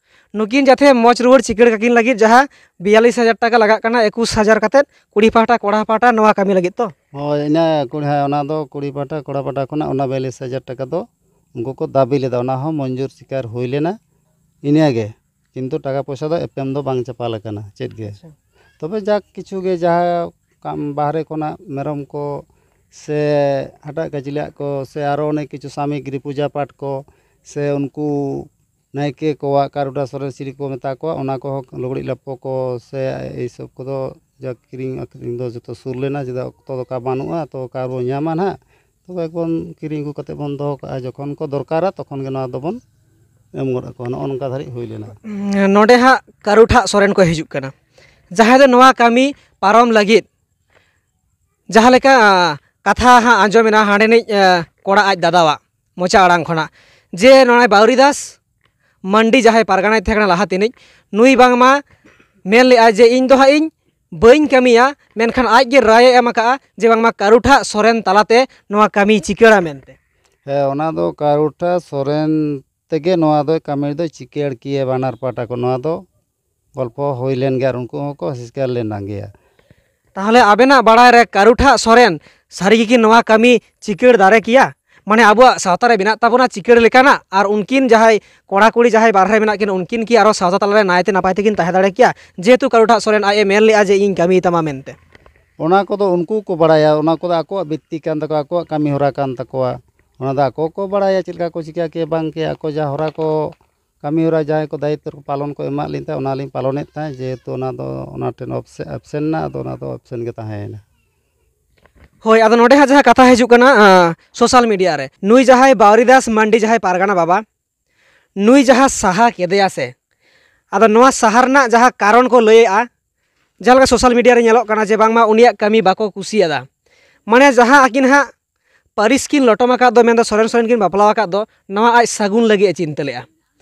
ᱱᱩᱠᱤᱱ ᱡᱟᱛᱮ ᱢᱚᱡᱽ ᱨᱩᱣᱟᱹᱲ ᱪᱤᱠᱟᱹᱲ ᱠᱟᱹᱠᱤᱱ ᱞᱟᱹᱜᱤᱫ ᱡᱟᱦᱟᱸ ᱵᱤᱭᱟᱞᱞᱤᱥ ᱦᱟᱡᱟᱨ ᱴᱟᱠᱟ ᱞᱟᱜᱟᱜ ᱠᱟᱱᱟ, ᱮᱠᱩᱥ ᱦᱟᱡᱟᱨ ᱠᱟᱛᱮᱫ ᱠᱩᱲᱤ ᱯᱟᱦᱴᱟ ᱠᱚᱲᱟ ᱯᱟᱦᱴᱟ ᱱᱚᱣᱟ ᱠᱟᱹᱢᱤ ᱞᱟᱹᱜᱤᱫ ᱛᱚ? ᱦᱳᱭ, ᱤᱱᱟᱹ ᱠᱩᱲᱤ, ᱦᱮᱸ, ᱚᱱᱟ ᱫᱚ ᱠᱩᱲᱤ ᱯᱟᱦᱴᱟ ᱠᱚᱲᱟ ᱯᱟᱦᱴᱟ ᱠᱷᱚᱱᱟᱜ ᱚᱱᱟ ᱵᱤᱭᱟᱞᱞᱤᱥ ᱦᱟᱡᱟᱨ ᱴᱟᱠᱟ ᱫᱚ ᱩᱱᱠᱩ ᱠᱚ ᱫᱟᱹᱵᱤ ᱞᱮᱫᱟ, ᱚᱱᱟ ᱦᱚᱸ ᱢᱚᱧᱡᱩᱨ ᱥᱤᱠᱟᱨ ᱦᱩᱭ ᱞᱮᱱᱟ᱾ ᱤᱱᱟᱹᱜᱮ, ᱠᱤᱱᱛᱩ ᱴᱟᱠᱟ ᱯᱚᱭᱥᱟ ᱫᱚ ᱮᱯᱮᱢ ᱫᱚ ᱵᱟᱝ ᱪᱟᱯᱟᱞ ᱟᱠᱟᱱᱟ ᱪᱮᱫ ᱜᱮ᱾ ᱟᱪᱪᱷᱟ᱾ ᱛᱚᱵᱮ ᱡᱟᱠ ᱠᱤᱪᱷᱩ ᱜᱮ ᱡᱟᱦᱟᱸ ᱠᱟᱢ ᱵᱟᱦᱨᱮ ᱠᱷᱚᱱᱟᱜ ᱢᱮᱨᱚᱢ ᱠᱚ ᱥᱮ ᱦᱟᱴᱟᱜ ᱠᱟᱹᱪᱞᱟᱜ ᱠᱚ ᱥᱮ ᱟᱨᱚ ᱚᱱᱮᱠ ᱠᱤᱪᱷᱩ ᱥᱟᱢᱚᱜᱨᱤ ᱯᱩᱡᱟ ᱯᱟᱴ ᱠᱚ ᱥᱮ ᱩᱱᱠᱩ ᱱᱟᱭᱠᱮ ᱠᱚᱣᱟᱜ ᱠᱟᱨᱩᱰᱟ ᱥᱚᱨᱮᱱ ᱥᱤᱨᱤ ᱠᱚ ᱢᱮᱛᱟ ᱠᱚᱣᱟ, ᱚᱱᱟ ᱠᱚᱦᱚᱸ ᱞᱩᱜᱽᱲᱤᱡ ᱞᱟᱯᱚ ᱠᱚ ᱥᱮ ᱮᱭ ᱥᱚᱵ ᱠᱚᱫᱚ ᱡᱟ ᱠᱤᱨᱤᱧ ᱟᱹᱠᱷᱨᱤᱧ ᱫᱚ ᱡᱚᱛᱚ ᱥᱩᱨ ᱞᱮᱱᱟ, ᱪᱮᱫᱟᱜ ᱚᱠᱛᱚ ᱫᱚ ᱚᱠᱟ ᱵᱟᱹᱱᱩᱜᱼᱟ, ᱛᱚ ᱚᱠᱟ ᱨᱮᱵᱚᱱ ᱧᱟᱢᱟ ᱱᱟᱦᱟᱜ, ᱛᱚᱵᱮ ᱵᱚᱱ ᱠᱤᱨᱤᱧ ᱟᱹᱜᱩ ᱠᱟᱛᱮ ᱵᱚᱱ ᱫᱚᱦᱚ ᱠᱟᱜᱼᱟ, ᱡᱚᱠᱷᱚᱱ ᱠᱚ ᱫᱚᱨᱠᱟᱨᱟ ᱛᱚᱠᱷᱚᱱ ᱜᱮ ᱱᱚᱣᱟ ᱫᱚᱵᱚᱱ ᱮᱢ ᱜᱚᱫ ᱟᱠᱚᱣᱟ᱾ ᱱᱚᱜᱼᱚ ᱱᱚᱝᱠᱟ ᱫᱷᱟᱹᱨᱤᱡ ᱦᱩᱭ ᱞᱮᱱᱟ᱾ ᱩᱸ, ᱱᱚᱰᱮ ᱦᱟᱸᱜ ᱠᱟᱹᱨᱩ ᱴᱷᱟᱜ ᱥᱚᱨᱮᱱ ᱠᱚ ᱦᱤᱡᱩᱜ ᱠᱟᱱᱟ, ᱡᱟᱦᱟᱸᱭ ᱫᱚ ᱱᱚᱣᱟ ᱠᱟᱹᱢᱤ ᱯᱟᱨᱚᱢ ᱞᱟᱹᱜᱤᱫ ᱡᱟᱦᱟᱸ ᱞᱮᱠᱟ, ᱟ, ᱠᱟᱛᱷᱟ ᱦᱟᱸᱜ ᱟᱸᱡᱚᱢᱮᱱᱟ ᱦᱟᱸᱰᱮᱱᱤᱡ, ᱟ, ᱠᱚᱲᱟ ᱟᱡ ᱫᱟᱫᱟᱣᱟᱜ ᱢᱚᱪᱟ ᱟᱲᱟᱝ ᱠᱷᱚᱱᱟᱜ, ᱡᱮ ᱱᱚᱜᱼᱚᱭ ᱵᱟᱣᱨᱤ ᱫᱟᱥ ᱢᱟᱱᱰᱤ ᱡᱟᱦᱟᱸᱭ ᱯᱟᱨᱜᱟᱱᱟᱭ ᱛᱟᱦᱮᱸ ᱠᱟᱱᱟ ᱞᱟᱦᱟ ᱛᱮᱱᱤᱡ, ᱱᱩᱭ ᱵᱟᱝᱢᱟ ᱢᱮᱱ ᱞᱮᱜᱼᱟᱭ ᱡᱮ ᱤᱧ ᱫᱚ ᱦᱟᱸᱜ ᱤᱧ ᱵᱟᱹᱧ ᱠᱟᱹᱢᱤᱭᱟ, ᱢᱮᱱᱠᱷᱟᱱ ᱟᱡ ᱜᱮ ᱨᱟᱭ ᱮ ᱮᱢ ᱟᱠᱟᱜᱼᱟ ᱡᱮ ᱵᱟᱝᱢᱟ ᱠᱟᱹᱨᱩ ᱴᱷᱟᱜ ᱥᱚᱨᱮᱱ ᱛᱟᱞᱟᱛᱮ ᱱᱚᱣᱟ ᱠᱟᱹᱢᱤ ᱪᱤᱠᱟᱹᱲᱟ ᱢᱮᱱᱛᱮ᱾ ᱦᱮᱸ, ᱚᱱᱟ ᱫᱚ ᱠᱟᱹᱨᱩ ᱴᱷᱟᱜ ᱥᱚᱨᱮᱱ ᱛᱮᱜᱮ ᱱᱚᱣᱟ ᱫᱚ ᱠᱟᱹᱢᱤ ᱫᱚ ᱪᱤᱠᱟᱹᱲ ᱠᱮᱭᱟ ᱵᱟᱱᱟᱨ ᱯᱟᱦᱴᱟ ᱠᱚ᱾ ᱱᱚᱣᱟ ᱫᱚ ᱜᱚᱞᱯᱚ ᱦᱩᱭ ᱞᱮᱱ ᱜᱮᱭᱟ ᱟᱨ ᱩᱱᱠᱩ ᱦᱚᱸᱠᱚ ᱥᱤᱠᱟᱨ ᱞᱮᱱᱟ ᱜᱮᱭᱟ᱾ ᱛᱟᱦᱚᱞᱮ ᱟᱵᱮᱱᱟᱜ ᱵᱟᱲᱟᱭ ᱨᱮ ᱠᱟᱹᱨᱩ ᱴᱷᱟᱜ ᱥᱚᱨᱮᱱ ᱥᱟᱹᱨᱤ ᱜᱮᱠᱤ ᱱᱚᱣᱟ ᱠᱟᱹᱢᱤ ᱪᱤᱠᱟᱹᱲ ᱫᱟᱲᱮ ᱠᱮᱭᱟ? ᱢᱟᱱᱮ ᱟᱵᱚᱣᱟᱜ ᱥᱟᱶᱛᱟ ᱨᱮ ᱢᱮᱱᱟᱜ ᱛᱟᱵᱚᱱᱟ ᱪᱤᱠᱟᱹᱲ ᱞᱮᱠᱟᱱᱟᱜ, ᱟᱨ ᱩᱱᱠᱤᱱ ᱡᱟᱦᱟᱸᱭ ᱠᱚᱲᱟ ᱠᱩᱲᱤ ᱡᱟᱦᱟᱸᱭ ᱵᱟᱨᱦᱮ ᱢᱮᱱᱟᱜ ᱠᱤᱱ, ᱩᱱᱠᱤᱱ ᱠᱤ ᱟᱨᱚ ᱥᱟᱶᱛᱟ ᱛᱟᱞᱟᱨᱮ ᱱᱟᱭᱛᱮ ᱱᱟᱯᱟᱭ ᱛᱮᱠᱤᱱ ᱛᱟᱦᱮᱸ ᱫᱟᱲᱮ ᱠᱮᱭᱟ? ᱡᱮᱦᱮᱛᱩ ᱠᱟᱹᱨᱩ ᱴᱷᱟᱜ ᱥᱚᱨᱮᱱ ᱟᱡ ᱮ ᱢᱮᱱ ᱞᱮᱜᱼᱟ ᱡᱮ ᱤᱧ ᱠᱟᱹᱢᱤ ᱛᱟᱢᱟ ᱢᱮᱱᱛᱮ᱾ ᱚᱱᱟ ᱠᱚᱫᱚ ᱩᱱᱠᱩ ᱠᱚ ᱵᱟᱲᱟᱭᱟ, ᱚᱱᱟ ᱠᱚᱫᱚ ᱟᱠᱚᱣᱟᱜ ᱵᱤᱛᱛᱤ ᱠᱟᱱ ᱛᱟᱠᱚᱣᱟ, ᱟᱠᱚᱣᱟᱜ ᱠᱟᱹᱢᱤ ᱦᱚᱨᱟ ᱠᱟᱱ ᱛᱟᱠᱚᱣᱟ᱾ ᱚᱱᱟ ᱫᱚ ᱟᱠᱚ ᱠᱚ ᱵᱟᱲᱟᱭᱟ ᱪᱮᱫ ᱞᱮᱠᱟ ᱠᱚ ᱪᱤᱠᱟᱹ ᱠᱮᱭᱟ ᱵᱟᱝ ᱠᱮᱭᱟ, ᱟᱠᱚ ᱡᱟᱦᱟᱸ ᱦᱚᱨᱟ ᱠᱚ ᱠᱟᱹᱢᱤ ᱦᱚᱨᱟ ᱡᱟᱦᱟᱸᱭ ᱠᱚ ᱫᱟᱭᱤᱛᱛᱚ ᱨᱮᱠᱚ ᱯᱟᱞᱚᱱ ᱠᱚ ᱮᱢᱟᱜ ᱞᱤᱧ ᱛᱟᱦᱮᱸᱫ, ᱚᱱᱟᱞᱤᱧ ᱯᱟᱞᱚᱱᱮᱫ ᱛᱟᱦᱮᱸᱫ, ᱡᱮᱦᱮᱛᱩ ᱚᱱᱟ ᱫᱚ ᱚᱱᱟ ᱴᱷᱮᱱ ᱚᱯᱥᱮ-, ᱮᱵᱥᱮᱱ ᱮᱱᱟ, ᱟᱫᱚ ᱚᱱᱟ ᱫᱚ ᱮᱵᱥᱮᱱ ᱜᱮ ᱛᱟᱦᱮᱸᱭᱮᱱᱟ᱾ ᱦᱳᱭ, ᱟᱫᱚ ᱱᱚᱰᱮ ᱦᱟᱸᱜ ᱡᱟᱦᱟᱸ ᱠᱟᱛᱷᱟ ᱦᱤᱡᱩᱜ ᱠᱟᱱᱟ, ᱟᱸ, ᱥᱳᱥᱟᱞ ᱢᱤᱰᱤᱭᱟ ᱨᱮ, ᱱᱩᱭ ᱡᱟᱦᱟᱸᱭ ᱵᱟᱣᱨᱤᱫᱟᱥ ᱢᱟᱱᱰᱤ, ᱡᱟᱦᱟᱸᱭ ᱯᱟᱨᱜᱟᱱᱟ ᱵᱟᱵᱟ, ᱱᱩᱭ ᱡᱟᱦᱟᱸ ᱥᱟᱦᱟ ᱠᱮᱫᱮᱭᱟ ᱥᱮ, ᱟᱫᱚ ᱱᱚᱣᱟ ᱥᱟᱦᱟ ᱨᱮᱱᱟᱜ ᱡᱟᱦᱟᱸ ᱠᱟᱨᱚᱱ ᱠᱚ ᱞᱟᱹᱭᱮᱜᱼᱟ, ᱡᱟᱦᱟᱸ ᱞᱮᱠᱟ ᱥᱳᱥᱟᱞ ᱢᱤᱰᱤᱭᱟ ᱨᱮ ᱧᱮᱞᱚᱜ ᱠᱟᱱᱟ ᱡᱮ ᱵᱟᱝᱢᱟ ᱩᱱᱤᱭᱟᱜ ᱠᱟᱹᱢᱤ ᱵᱟᱠᱚ ᱠᱩᱥᱤᱭᱟᱫᱟ, ᱢᱟᱱᱮ ᱡᱟᱦᱟᱸ ᱟᱹᱠᱤᱱ ᱦᱟᱸᱜ ᱯᱟᱹᱨᱤᱥ ᱠᱤᱱ ᱞᱚᱴᱚᱢ ᱟᱠᱟᱫ ᱫᱚ, ᱢᱮᱱᱫᱚ ᱥᱚᱨᱮᱱ ᱥᱚᱨᱮᱱ ᱠᱤᱱ ᱵᱟᱯᱞᱟ ᱟᱠᱟᱫ ᱫᱚ, ᱱᱚᱣᱟ ᱟᱡ ᱥᱟᱹᱜᱩᱱ ᱞᱟᱹᱜᱤᱫ ᱮ ᱪᱤᱱᱛᱟᱹ ᱞᱮᱫᱼᱟ᱾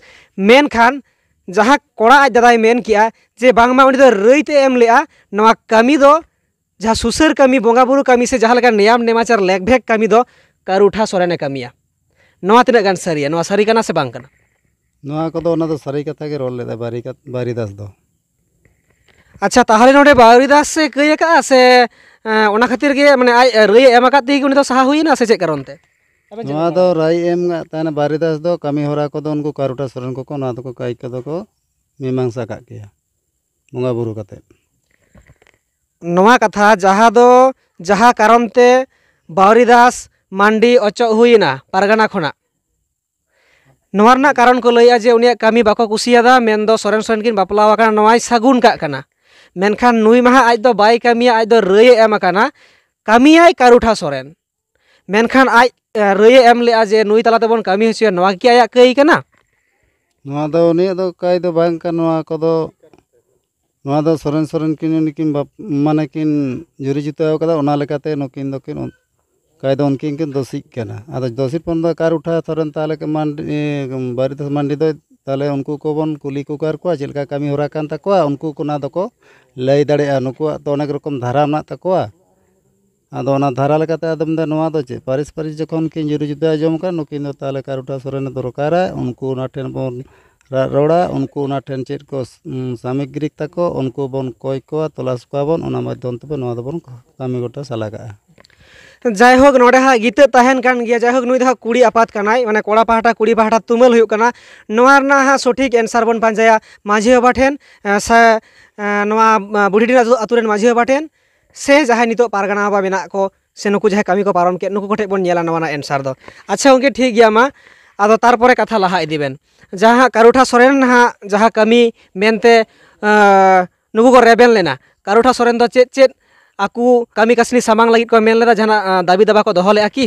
ᱢᱮᱱᱠᱷᱟᱱ ᱡᱟᱦᱟᱸ ᱠᱚᱲᱟ ᱟᱡ ᱫᱟᱫᱟᱭ ᱢᱮᱱ ᱠᱮᱜᱼᱟ ᱡᱮ ᱵᱟᱝᱢᱟ ᱩᱱᱤ ᱫᱚ ᱨᱟᱹᱭ ᱛᱮ ᱮᱢ ᱞᱮᱫᱼᱟ, ᱱᱚᱣᱟ ᱠᱟᱹᱢᱤ ᱫᱚ ᱡᱟᱦᱟᱸ ᱥᱩᱥᱟᱹᱨ ᱠᱟᱹᱢᱤ, ᱵᱚᱸᱜᱟ ᱵᱩᱨᱩ ᱠᱟᱹᱢᱤ ᱥᱮ ᱡᱟᱦᱟᱸ ᱞᱮᱠᱟ ᱱᱮᱭᱟᱢ ᱱᱮᱢᱟᱪᱟᱨ ᱞᱮᱠ ᱵᱷᱮᱠ ᱠᱟᱹᱢᱤ ᱫᱚ ᱠᱟᱹᱨᱩᱴᱷᱟ ᱥᱚᱨᱮᱱᱮ ᱠᱟᱹᱢᱤᱭᱟ᱾ ᱱᱚᱣᱟ ᱛᱤᱱᱟᱹᱜ ᱜᱟᱱ ᱥᱟᱹᱨᱤᱭᱟ? ᱱᱚᱣᱟ ᱥᱟᱹᱨᱤ ᱠᱟᱱᱟ ᱥᱮ ᱵᱟᱝ ᱠᱟᱱᱟ? ᱱᱚᱣᱟ ᱠᱚᱫᱚ ᱚᱱᱟ ᱫᱚ ᱥᱟᱹᱨᱤ ᱠᱟᱛᱷᱟ ᱜᱮ ᱨᱚᱲ ᱞᱮᱫᱟ ᱵᱟᱨᱤᱠᱟ-, ᱵᱟᱨᱤᱫᱟᱥ ᱫᱚ᱾ ᱟᱪᱪᱷᱟ, ᱛᱟᱦᱚᱞᱮ ᱱᱚᱰᱮ ᱵᱟᱣᱨᱤᱫᱟᱥ ᱮ ᱠᱟᱹᱭ ᱟᱠᱟᱫᱼᱟ ᱥᱮ, ᱮᱸ, ᱚᱱᱟ ᱠᱷᱟᱹᱛᱤᱨ ᱜᱮ, ᱢᱟᱱᱮ, ᱟᱡ ᱨᱟᱹᱭ ᱮ ᱮᱢ ᱟᱠᱟᱫ ᱛᱮᱜᱮ ᱩᱱᱤ ᱫᱚ ᱥᱟᱦᱟ ᱦᱩᱭᱮᱱᱟ ᱥᱮ ᱪᱮᱫ ᱠᱟᱨᱚᱱ ᱛᱮ? ᱟᱵᱮᱱ ᱪᱮᱫ ᱱᱚᱣᱟ ᱵᱮᱱ ᱫᱚ ᱢᱚᱱᱮᱭᱟ? ᱨᱟᱭ ᱮᱢ ᱛᱟᱦᱮᱱᱟ ᱵᱟᱨᱤᱫᱟᱥ ᱫᱚ, ᱠᱟᱹᱢᱤ ᱦᱚᱨᱟ ᱠᱚᱫᱚ ᱩᱱᱠᱩ ᱠᱟᱨᱩᱴᱟ ᱥᱚᱨᱮᱱ ᱠᱚᱠᱚ ᱱᱚᱣᱟ ᱫᱚᱠᱚ ᱠᱟᱹᱭ ᱠᱚᱫᱚ ᱠᱚ ᱢᱤᱢᱟᱝᱥᱟ ᱠᱟᱜ ᱜᱮᱭᱟ ᱵᱚᱸᱜᱟ ᱵᱩᱨᱩ ᱠᱟᱛᱮᱫ᱾ ᱱᱚᱣᱟ ᱠᱟᱛᱷᱟ ᱡᱟᱦᱟᱸ ᱫᱚ, ᱡᱟᱦᱟᱸ ᱠᱟᱨᱚᱱ ᱛᱮ ᱵᱟᱣᱨᱤᱫᱟᱥ ᱢᱟᱱᱰᱤ ᱚᱪᱚᱜ ᱦᱩᱭᱮᱱᱟ ᱯᱟᱨᱜᱟᱱᱟ ᱠᱷᱚᱱᱟᱜ, ᱱᱚᱣᱟ ᱨᱮᱱᱟᱜ ᱠᱟᱨᱚᱱ ᱠᱚ ᱞᱟᱹᱭᱮᱜᱼᱟ ᱡᱮ ᱩᱱᱤᱭᱟᱜ ᱠᱟᱹᱢᱤ ᱵᱟᱠᱚ ᱠᱩᱥᱤᱭᱟᱫᱟ, ᱢᱮᱱᱫᱚ ᱥᱚᱨᱮᱱ ᱥᱚᱨᱮᱱ ᱠᱤᱱ ᱵᱟᱯᱞᱟ ᱟᱠᱟᱱᱟ, ᱱᱚᱣᱟᱭ ᱥᱟᱹᱜᱩᱱ ᱠᱟᱜ ᱠᱟᱱᱟ᱾ ᱢᱮᱱᱠᱷᱟᱱ ᱱᱩᱭ ᱢᱟ ᱦᱟᱸᱜ ᱟᱡ ᱫᱚ ᱵᱟᱭ ᱠᱟᱹᱢᱤᱭᱟ, ᱟᱡ ᱫᱚ ᱨᱟᱹᱭ ᱮ ᱮᱢ ᱟᱠᱟᱱᱟ, ᱠᱟᱹᱢᱤᱭᱟᱭ ᱠᱟᱨᱩᱴᱷᱟ ᱥᱚᱨᱮᱱ᱾ ᱢᱮᱱᱠᱷᱟᱱ ᱟᱡ, ᱮ, ᱨᱟᱹᱭ ᱮ ᱮᱢ ᱞᱮᱜᱼᱟ ᱡᱮ ᱱᱩᱭ ᱛᱟᱞᱟ ᱛᱮᱵᱚᱱ ᱠᱟᱹᱢᱤ ᱦᱚᱪᱚᱭᱟ, ᱱᱚᱣᱟ ᱜᱮ ᱟᱭᱟᱜ ᱠᱟᱹᱭ ᱠᱟᱱᱟ? ᱱᱚᱣᱟ ᱫᱚ ᱩᱱᱤᱭᱟᱜ ᱫᱚ ᱠᱟᱹᱭ ᱫᱚ ᱵᱟᱝ ᱠᱟᱱᱟ, ᱱᱚᱣᱟ ᱠᱚᱫᱚ, ᱱᱚᱣᱟ ᱫᱚ ᱥᱚᱨᱮᱱ ᱥᱚᱨᱮᱱ ᱠᱤᱱ ᱩᱱᱠᱤᱱ ᱵᱟᱯ-, ᱢᱟᱱᱮ ᱠᱤᱱ ᱡᱩᱨᱤ ᱡᱩᱛᱟᱹᱣ ᱠᱟᱫᱟ, ᱚᱱᱟ ᱞᱮᱠᱟᱛᱮ ᱱᱩᱠᱤᱱ ᱫᱚᱠᱤᱱ ᱩᱱ-, ᱠᱟᱹᱭ ᱫᱚ ᱩᱱᱠᱤᱱ ᱠᱤᱱ ᱫᱳᱥᱤᱜ ᱠᱟᱱᱟ᱾ ᱟᱫᱚ ᱫᱳᱥᱤ ᱯᱚᱱ ᱫᱚ ᱠᱟᱨᱩᱴᱷᱟ ᱥᱚᱨᱮᱱ ᱛᱟᱦᱚᱞᱮ ᱠᱤ ᱢᱟᱱᱰᱤ, ᱮ, ᱵᱟᱨᱤᱫᱟᱥ ᱢᱟᱱᱰᱤ ᱫᱚ ᱛᱟᱦᱚᱞᱮ ᱩᱱᱠᱩ ᱠᱚᱵᱚᱱ ᱠᱩᱞᱤ ᱠᱚ ᱠᱟᱨ ᱠᱚᱣᱟ ᱪᱮᱫ ᱞᱮᱠᱟ ᱠᱟᱹᱢᱤ ᱦᱚᱨᱟ ᱠᱟᱱ ᱛᱟᱠᱚᱣᱟ, ᱩᱱᱠᱩ ᱠᱚ ᱚᱱᱟ ᱫᱚᱠᱚ ᱞᱟᱹᱭ ᱫᱟᱲᱮᱭᱟᱜᱼᱟ᱾ ᱱᱩᱠᱩᱣᱟᱜ ᱛᱚ ᱚᱱᱮᱠ ᱨᱚᱠᱚᱢ ᱫᱷᱟᱨᱟ ᱢᱮᱱᱟᱜ ᱛᱟᱠᱚᱣᱟ᱾ ᱟᱫᱚ ᱚᱱᱟ ᱫᱷᱟᱨᱟ ᱞᱮᱠᱟᱛᱮ ᱟᱫᱚ ᱢᱮᱱᱫᱟ, ᱱᱚᱣᱟ ᱫᱚ ᱪᱮᱫ? ᱯᱟᱹᱨᱤᱥ ᱯᱟᱹᱨᱤᱥ ᱡᱚᱠᱷᱚᱱ ᱠᱤᱱ ᱡᱩᱨᱤ ᱡᱩᱫᱟᱹ ᱡᱚᱢ ᱠᱟᱱ, ᱱᱩᱠᱤᱱ ᱫᱚ ᱛᱟᱦᱚᱞᱮ ᱠᱟᱨᱩᱴᱷᱟ ᱥᱚᱨᱮᱱᱮ ᱫᱚᱨᱠᱟᱨᱟ, ᱩᱱᱠᱩ ᱚᱱᱟ ᱴᱷᱮᱱ ᱵᱚᱱ ᱨᱟᱜ ᱨᱚᱲᱟ, ᱩᱱᱠᱩ ᱚᱱᱟ ᱴᱷᱮᱱ ᱪᱮᱫ ᱠᱚ, ᱩᱸ, ᱥᱟᱢᱚᱜᱽᱨᱤᱠ ᱛᱟᱠᱚ, ᱩᱱᱠᱩ ᱵᱚᱱ ᱠᱚᱭ ᱠᱚᱣᱟ, ᱛᱚᱞᱟᱥ ᱠᱚᱣᱟ ᱵᱚᱱ, ᱚᱱᱟ ᱢᱟᱫᱽᱫᱷᱚᱢ ᱛᱮᱵᱚᱱ ᱱᱚᱣᱟ ᱫᱚᱵᱚᱱ ᱠᱟᱹᱢᱤ ᱜᱚᱴᱟ ᱥᱟᱞᱟ ᱠᱟᱜᱼᱟ᱾ ᱡᱟᱭᱦᱳᱠ, ᱱᱚᱰᱮ ᱦᱟᱸᱜ ᱜᱤᱛᱟᱹ ᱛᱟᱦᱮᱱ ᱠᱟᱱ ᱜᱮᱭᱟ᱾ ᱡᱟᱭᱦᱳᱠ, ᱱᱩᱭ ᱫᱚ ᱦᱟᱸᱜ ᱠᱩᱲᱤ ᱟᱯᱟᱛ ᱠᱟᱱᱟᱭ, ᱢᱟᱱᱮ ᱠᱚᱲᱟ ᱯᱟᱦᱴᱟ ᱠᱩᱲᱤ ᱯᱟᱦᱴᱟ ᱛᱩᱢᱟᱹᱞ ᱦᱩᱭᱩᱜ ᱠᱟᱱᱟ᱾ ᱱᱚᱣᱟ ᱨᱮᱱᱟᱜ ᱦᱟᱸᱜ ᱥᱚᱴᱷᱤᱠ ᱮᱱᱥᱟᱨ ᱵᱚᱱ ᱯᱟᱸᱡᱟᱭᱟ ᱢᱟᱹᱡᱷᱤ ᱵᱟᱵᱟ ᱴᱷᱮᱱ, ᱮᱸ, ᱥᱮ, ᱮᱸ, ᱱᱚᱣᱟ, ᱮᱸ, ᱵᱩᱰᱷᱤᱰᱤ ᱟᱹᱛᱩ, ᱟᱹᱛᱩ ᱨᱮᱱ ᱢᱟᱹᱡᱷᱤ ᱵᱟᱵᱟ ᱴᱷᱮᱱ, ᱥᱮ ᱡᱟᱦᱟᱸᱭ ᱱᱤᱛᱚᱜ ᱯᱟᱨᱜᱟᱱᱟ ᱵᱟᱵᱟ ᱢᱮᱱᱟᱜ ᱠᱚ, ᱥᱮ ᱱᱩᱠᱩ ᱡᱟᱦᱟᱸᱭ ᱠᱟᱹᱢᱤ ᱠᱚ ᱯᱟᱨᱚᱢ ᱠᱮᱫ, ᱱᱩᱠᱩ ᱠᱚᱴᱷᱮᱱ ᱵᱚᱱ ᱧᱮᱞᱟ ᱱᱚᱣᱟ ᱨᱮᱱᱟᱜ ᱮᱱᱥᱟᱨ ᱫᱚ᱾ ᱟᱪᱪᱷᱟ ᱜᱚᱢᱠᱮ, ᱴᱷᱤᱠ ᱜᱮᱭᱟ, ᱢᱟ ᱟᱫᱚ ᱛᱟᱨᱯᱚᱨᱮ ᱠᱟᱛᱷᱟ ᱞᱟᱦᱟ ᱤᱫᱤ ᱵᱮᱱ᱾ ᱡᱟᱦᱟᱸ ᱦᱟᱸᱜ ᱠᱟᱨᱩᱴᱷᱟ ᱥᱚᱨᱮᱱ ᱦᱟᱸᱜ ᱡᱟᱦᱟᱸ ᱠᱟᱹᱢᱤ ᱢᱮᱱᱛᱮ, ᱟᱸ, ᱱᱩᱠᱩ ᱠᱚ ᱨᱮᱵᱮᱱ ᱞᱮᱱᱟ, ᱠᱟᱨᱩᱴᱷᱟ ᱥᱚᱨᱮᱱ ᱫᱚ ᱪᱮᱫ ᱪᱮᱫ ᱟᱠᱚ ᱠᱟᱹᱢᱤ ᱠᱟᱹᱥᱱᱤ ᱥᱟᱢᱟᱝ ᱞᱟᱹᱜᱤᱫ ᱠᱚ ᱢᱮᱱ ᱞᱮᱫᱟ, ᱡᱟᱦᱟᱱᱟᱜ ᱟᱸ, ᱫᱟᱹᱵᱤ ᱫᱟᱵᱟ ᱠᱚ ᱫᱚᱦᱚ ᱞᱮᱫᱼᱟ ᱠᱤ?